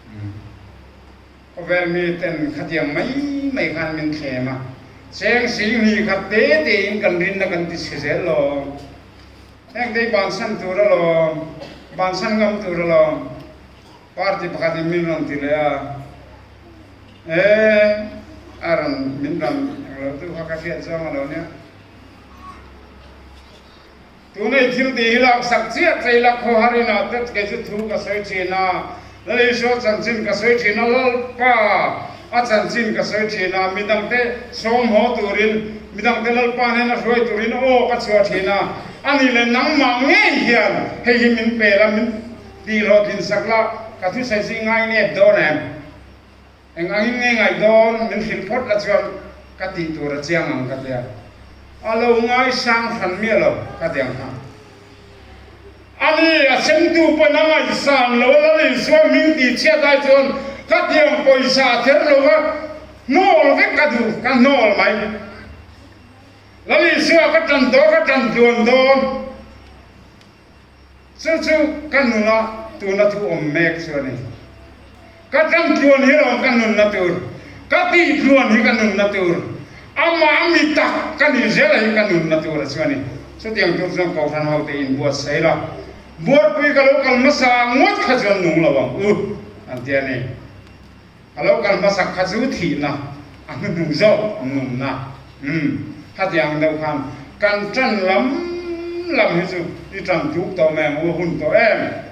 Umm. Khawvel mi ten khatiang mai mai khan min thlem a. Cheng sing hnih khat te tein kan rinna kan ti chhe zel lawm. Heng te hi bansan tur alawm. Bansan ngam tur alawm. Party pakhat in min rawn ti leh a. Ee, a rawn min rawn englo tu kha ka hriat zawng alo nia. Tunei thil tih hi lak sak chiah chei la khawhar inah te kei chu thu ka sawi thin a, Lal Isua chanchin ka sawi thin a, Lalpa a chanchin ka sawi thin a, midangte sawm haw turin, midangte Lalpa hnena hruai turin aw ka chhuah thin a, ani leh nangmah ngei hian hei hi min pe la, min tih hlawhtlin sak la, ka thusawi chu i ngainep dawn em? Eng angin nge ngaih dawn min hrilh phawt la chuan ka tih tur a chiang ang ka tia. A lo ngaisang hran miah lo ka ti ang kha. Ani a semtu pawn a ngaihsan lo a Lal Isua hming tih chhiat ai chuan ka tiang pawisa a ther lo va hnawl vek ka duh ka hnawl mai. Lal Isua ka tan tawh ka tan tluan dawn. Chu chu ka nuna tuna thu awm mek chu a ni. Ka tlangtluan hi lawm ka nunna tur, ka tihtluan hi ka nunna tur, amah mi tak ka nih zela hi ka nunna tur a chu a ni. Chutiang tur chuan Kohhran hote inbuatsaih la, buarpui ka lo kal hmasa ngawt kha chuan nung lo ang u, an ti a ni. Ka lo kal hmasak kha chu thihna a hnuhnung zawk nunna umm khatiang deuh khan kan tan lam lam hi chu i tan tuk tawh mai ang u a hun tawh em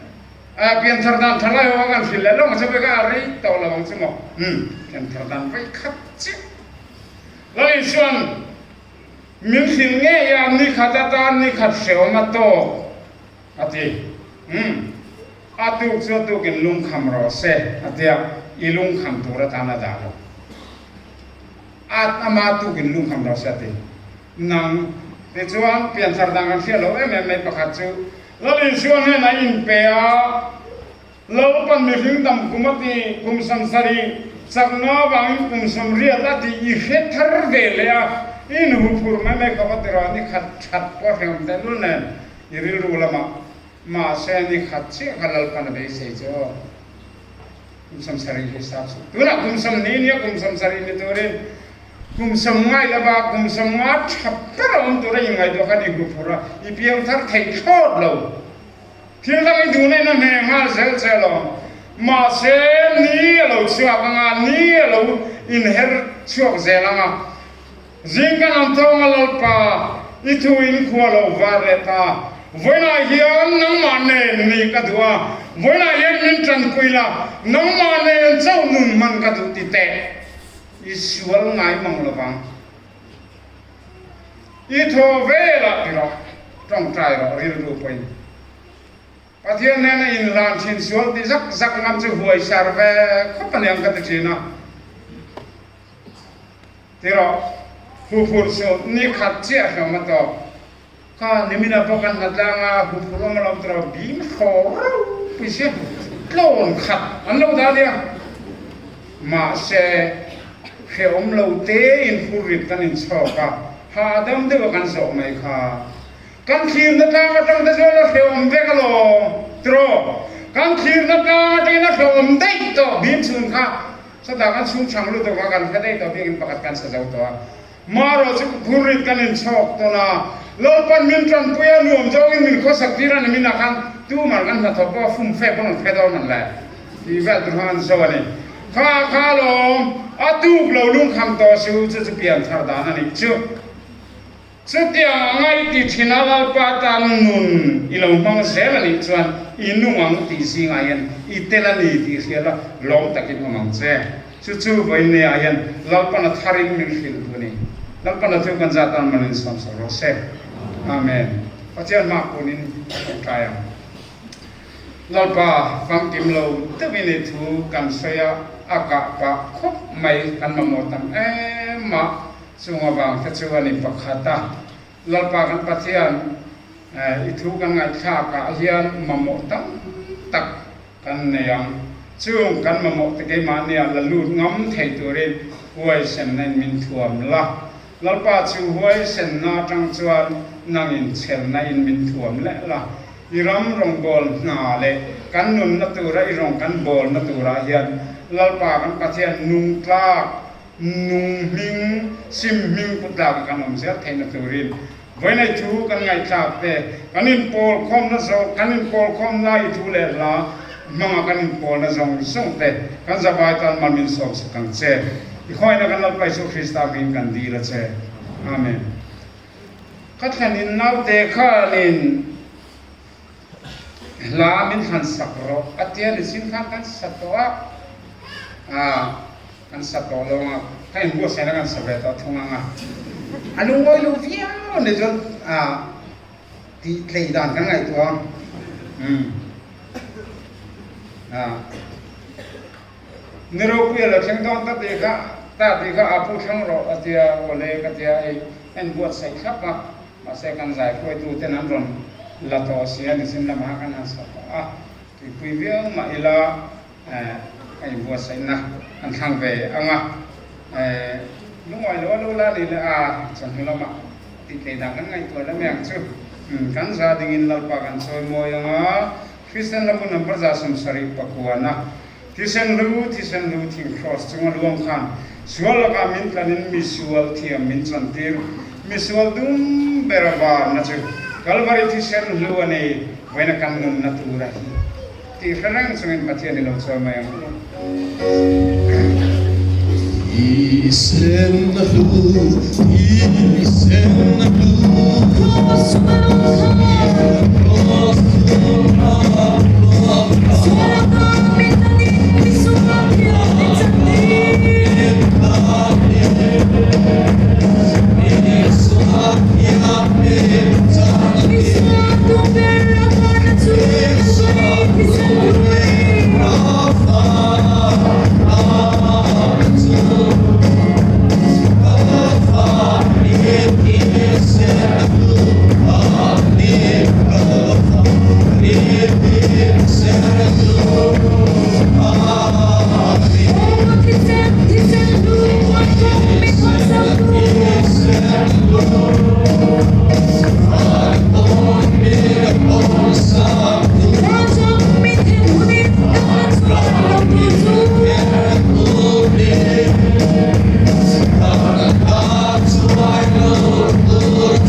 a pianthar dan tha lai ho a kan hrilh leh lawng chu vek a rei tawh lo ang chu maw umm pianthar dan vaih khat chiah Lal Isuan min hrilh ngei a ni khat atan ni khat hreawm a tawk a ti umm. A tuk chu a tukin lungkham rawh se a tia, i lungkham tur atan a dah lo. A ama tukin lungkham rawh se a ti. Nang tichuan pianthar dang kan hriat lo em em mai pakhat chu Lal Isua hnenah inpe a, Lalpan mihring dam kum a ti, kum samsarih chakna avangin kum sawmriat a ti i hre thar ve leh a, i inhuphurh mai mai khawp a ti rawh, ni khat that pawh a hrehawm tehlul nen i rilru lamah Mahse ni khat chiah kha Lalpan a beisei chu aw. Kum 70 hi sap suh. Tunah kum 20 nia kum 70 ni turin kum 90 lova kum 50 tha ber a awm tura inngaihtuah khan i hmu phur a, i piang thar thei thlawt lo. Thil dang i duhna in a hne nghal zel che alawm. Mahse ni a lo chhuak anga, ni a lo inher chhuak zel anga. Zing kan an thawng a Lalpa, i thu in khua lo var leh ta. Vawiinah hian nangmah nen nih ka duh a, vawiinah hian min tanpui la, nangmah nen chauh nun hman ka duh ti teh. I sual ngai mang lovang. I thaw velah ti rawh, tawngtai rawh rilru pawhin. Pathian nena inhlan thin sual ti zak zak ngam chu huai sar ve khawp a niang ka ti thin a. Ti rawh, huphurh chu ni khat chiah hlawm a tawk. Kha nimina pawh kan hlat lang a, huphurh awm alawm ti rawh, bim thaw ropui si tlawn khat an lo dah nia. Mahse, hrehawm lo tein phurrit kan inchhawk a, hahdam deuha kan zawh mai kha. Kan thlirna tlang atang te chuan a hrehawm vek alawm ti rawh. Kan thlirna tlang atangin a hrehawm daih tawh bim chhun kha sawtah kan chhung chhang lutuk a kan hre daih tawh biakin pakhat kan sa zo tawh a. Marawh chu phurrit kan inchhawk tawn a, Lalpan min tanpui a nuam zawngin min khawsak tir a ni min ah khan tumah kan hnathawk pawh a fum fe pawn an hre dawn an le tih vel tur khan an zo a ni. Kha kha alawm a tuk lo lungkham tawh su chu chu pianthar dan a nih chu. Chutiang anga i ti thin a Lalpa tan nun i lo hmang zel a nih chuan i nung ang tih zingah hian i tel a ni tih hria la lawm takin awm ang che. Chu chu vawiinneah hian Lalpana tharin min hrilh duh a ni. Lalpana chu kan zah tan man insawm sak rawh se. Amen. Pathian hma kunin a tawngtai ang. Lalpa famkim lo deuhin i thu kan sawi a, a kah pah khawp mai kan mamawh tam em a, chung avang te chu a ni pakhat a. Lalpa kan Pathian i thu kan ngaihthlak ah hian mamawh tam tak kan nei ang. Chung kan mamawh te keimahnia la lut ngam thei turin huaisenna in min thuam la. Lalpa chu huaisenna atang chuan nangin chhelna in min thuam leh la. I ram rawngbâwl hna leh kan nunna tura i rawng kan bâwlna turah hian Lalpa kan Pathian nung tlâk, nung hming, sim hming pu tlâka kan awm zel theihna turin vawiinei thu kan ngaihthlâk te, kan inpâwl khawmna zawng, kan inpâwl khawmna i thu leh hla hmanga kan inpâwlna zawng zawng te kan zavai tân mal min sawm sak ang che. I khawngaihna kan Lalpa Isua Krista hmingin kan dîl a che. Amen. Ka thlan in naute khanin hla min thlan sak rawh a tia nichin khan kan sa tawh a, aa kan sa tawh lo ang a, ka inbuatsaihna kan sa ve tawh thung ang a, a lungawi lo viau a ni chuan aa tih tlei dan kan ngaihtuah ang umm aa. Ni ropui a lo thleng dawn ta tih kha ta tih kha a pu thleng rawh a tia aw le ka tia hei en buatsaih thlap a, mahse kan zai hruaitu ten an rawn la tawh si a nichin lamah kan han saw tawh a, tuipui viau mah ila eh ka inbuatsaihna an thlang ve ang a, eh lungawi lo a lo la ni le a chawhnu lamah tih theih dan kan ngaihtuah la mai ang chu, kan za dingin Lalpa kan chawi mawi ang a, Kristian lam number 79 Thisen lu, thisen lu thing cross chunga luang khan sual lakah min tlanin mi sual thiam min chantir. Mi sual dum ber a varna chu Kalvari thisen hlu a ni, vawiina kan nunna tur a hi tih hre reng chungin Pathian i lo chawi mai ang u. Thisen hlu, thisen hlu. Cross chunga luang khan. Cross chunga luang khan. Sual lakah min tlanin mi sual thiam min chantir. Mi sual dum ber a varna chu Kalvari thisen hlu a ni. Aw thisen, thisen hlu, huaikawng mi khawnsak tu. Vancung mi thinhun in kan la chuak lo tu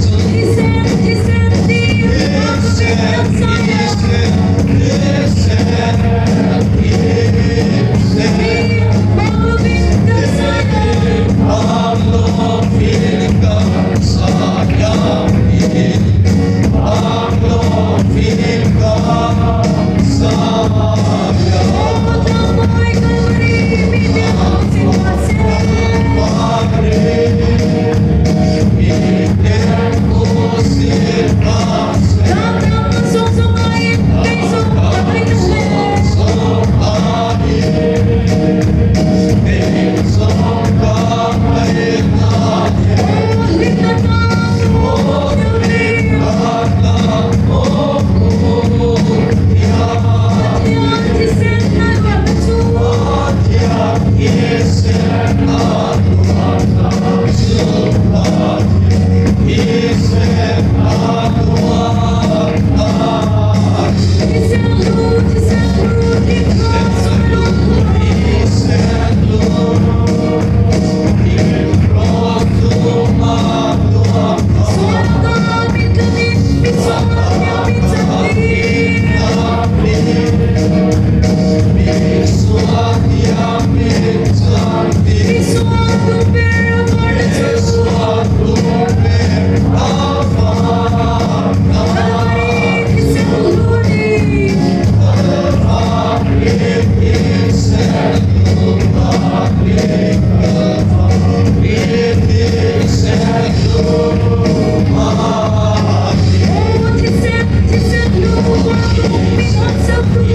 cu. Thisen, thisen ti bangin kan sayang. Ti bangin kan sayang. Aw tlangbawi Kalvari mi biak si hna seh. Tlang dang zongzong ai kei zong ka thei na hle. Aw hlimna tlang aw thianghlim. Pathian thisen na luatna chu. Thisen hlu, thisen hlu, thing kha sumlung Sual ka min tlanin, min sual thiam min chantir. Mi sual dum ber a varna chu. Kalvari thisen hlu a ni. Aw thisen, thisen hlu, huaikawng min hawnsak tu.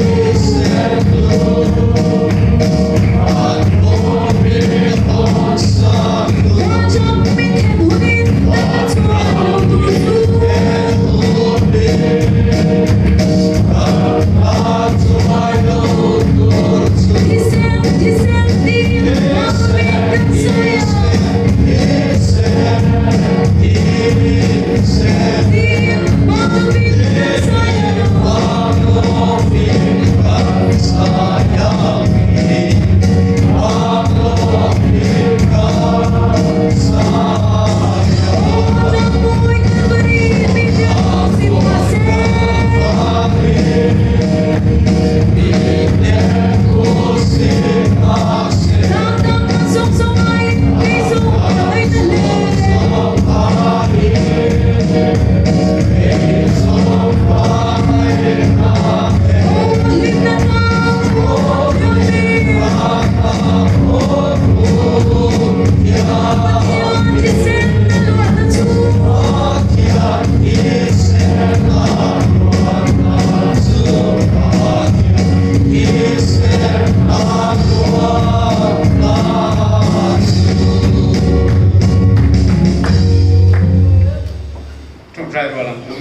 rual ang u.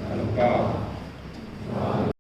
Lalpa.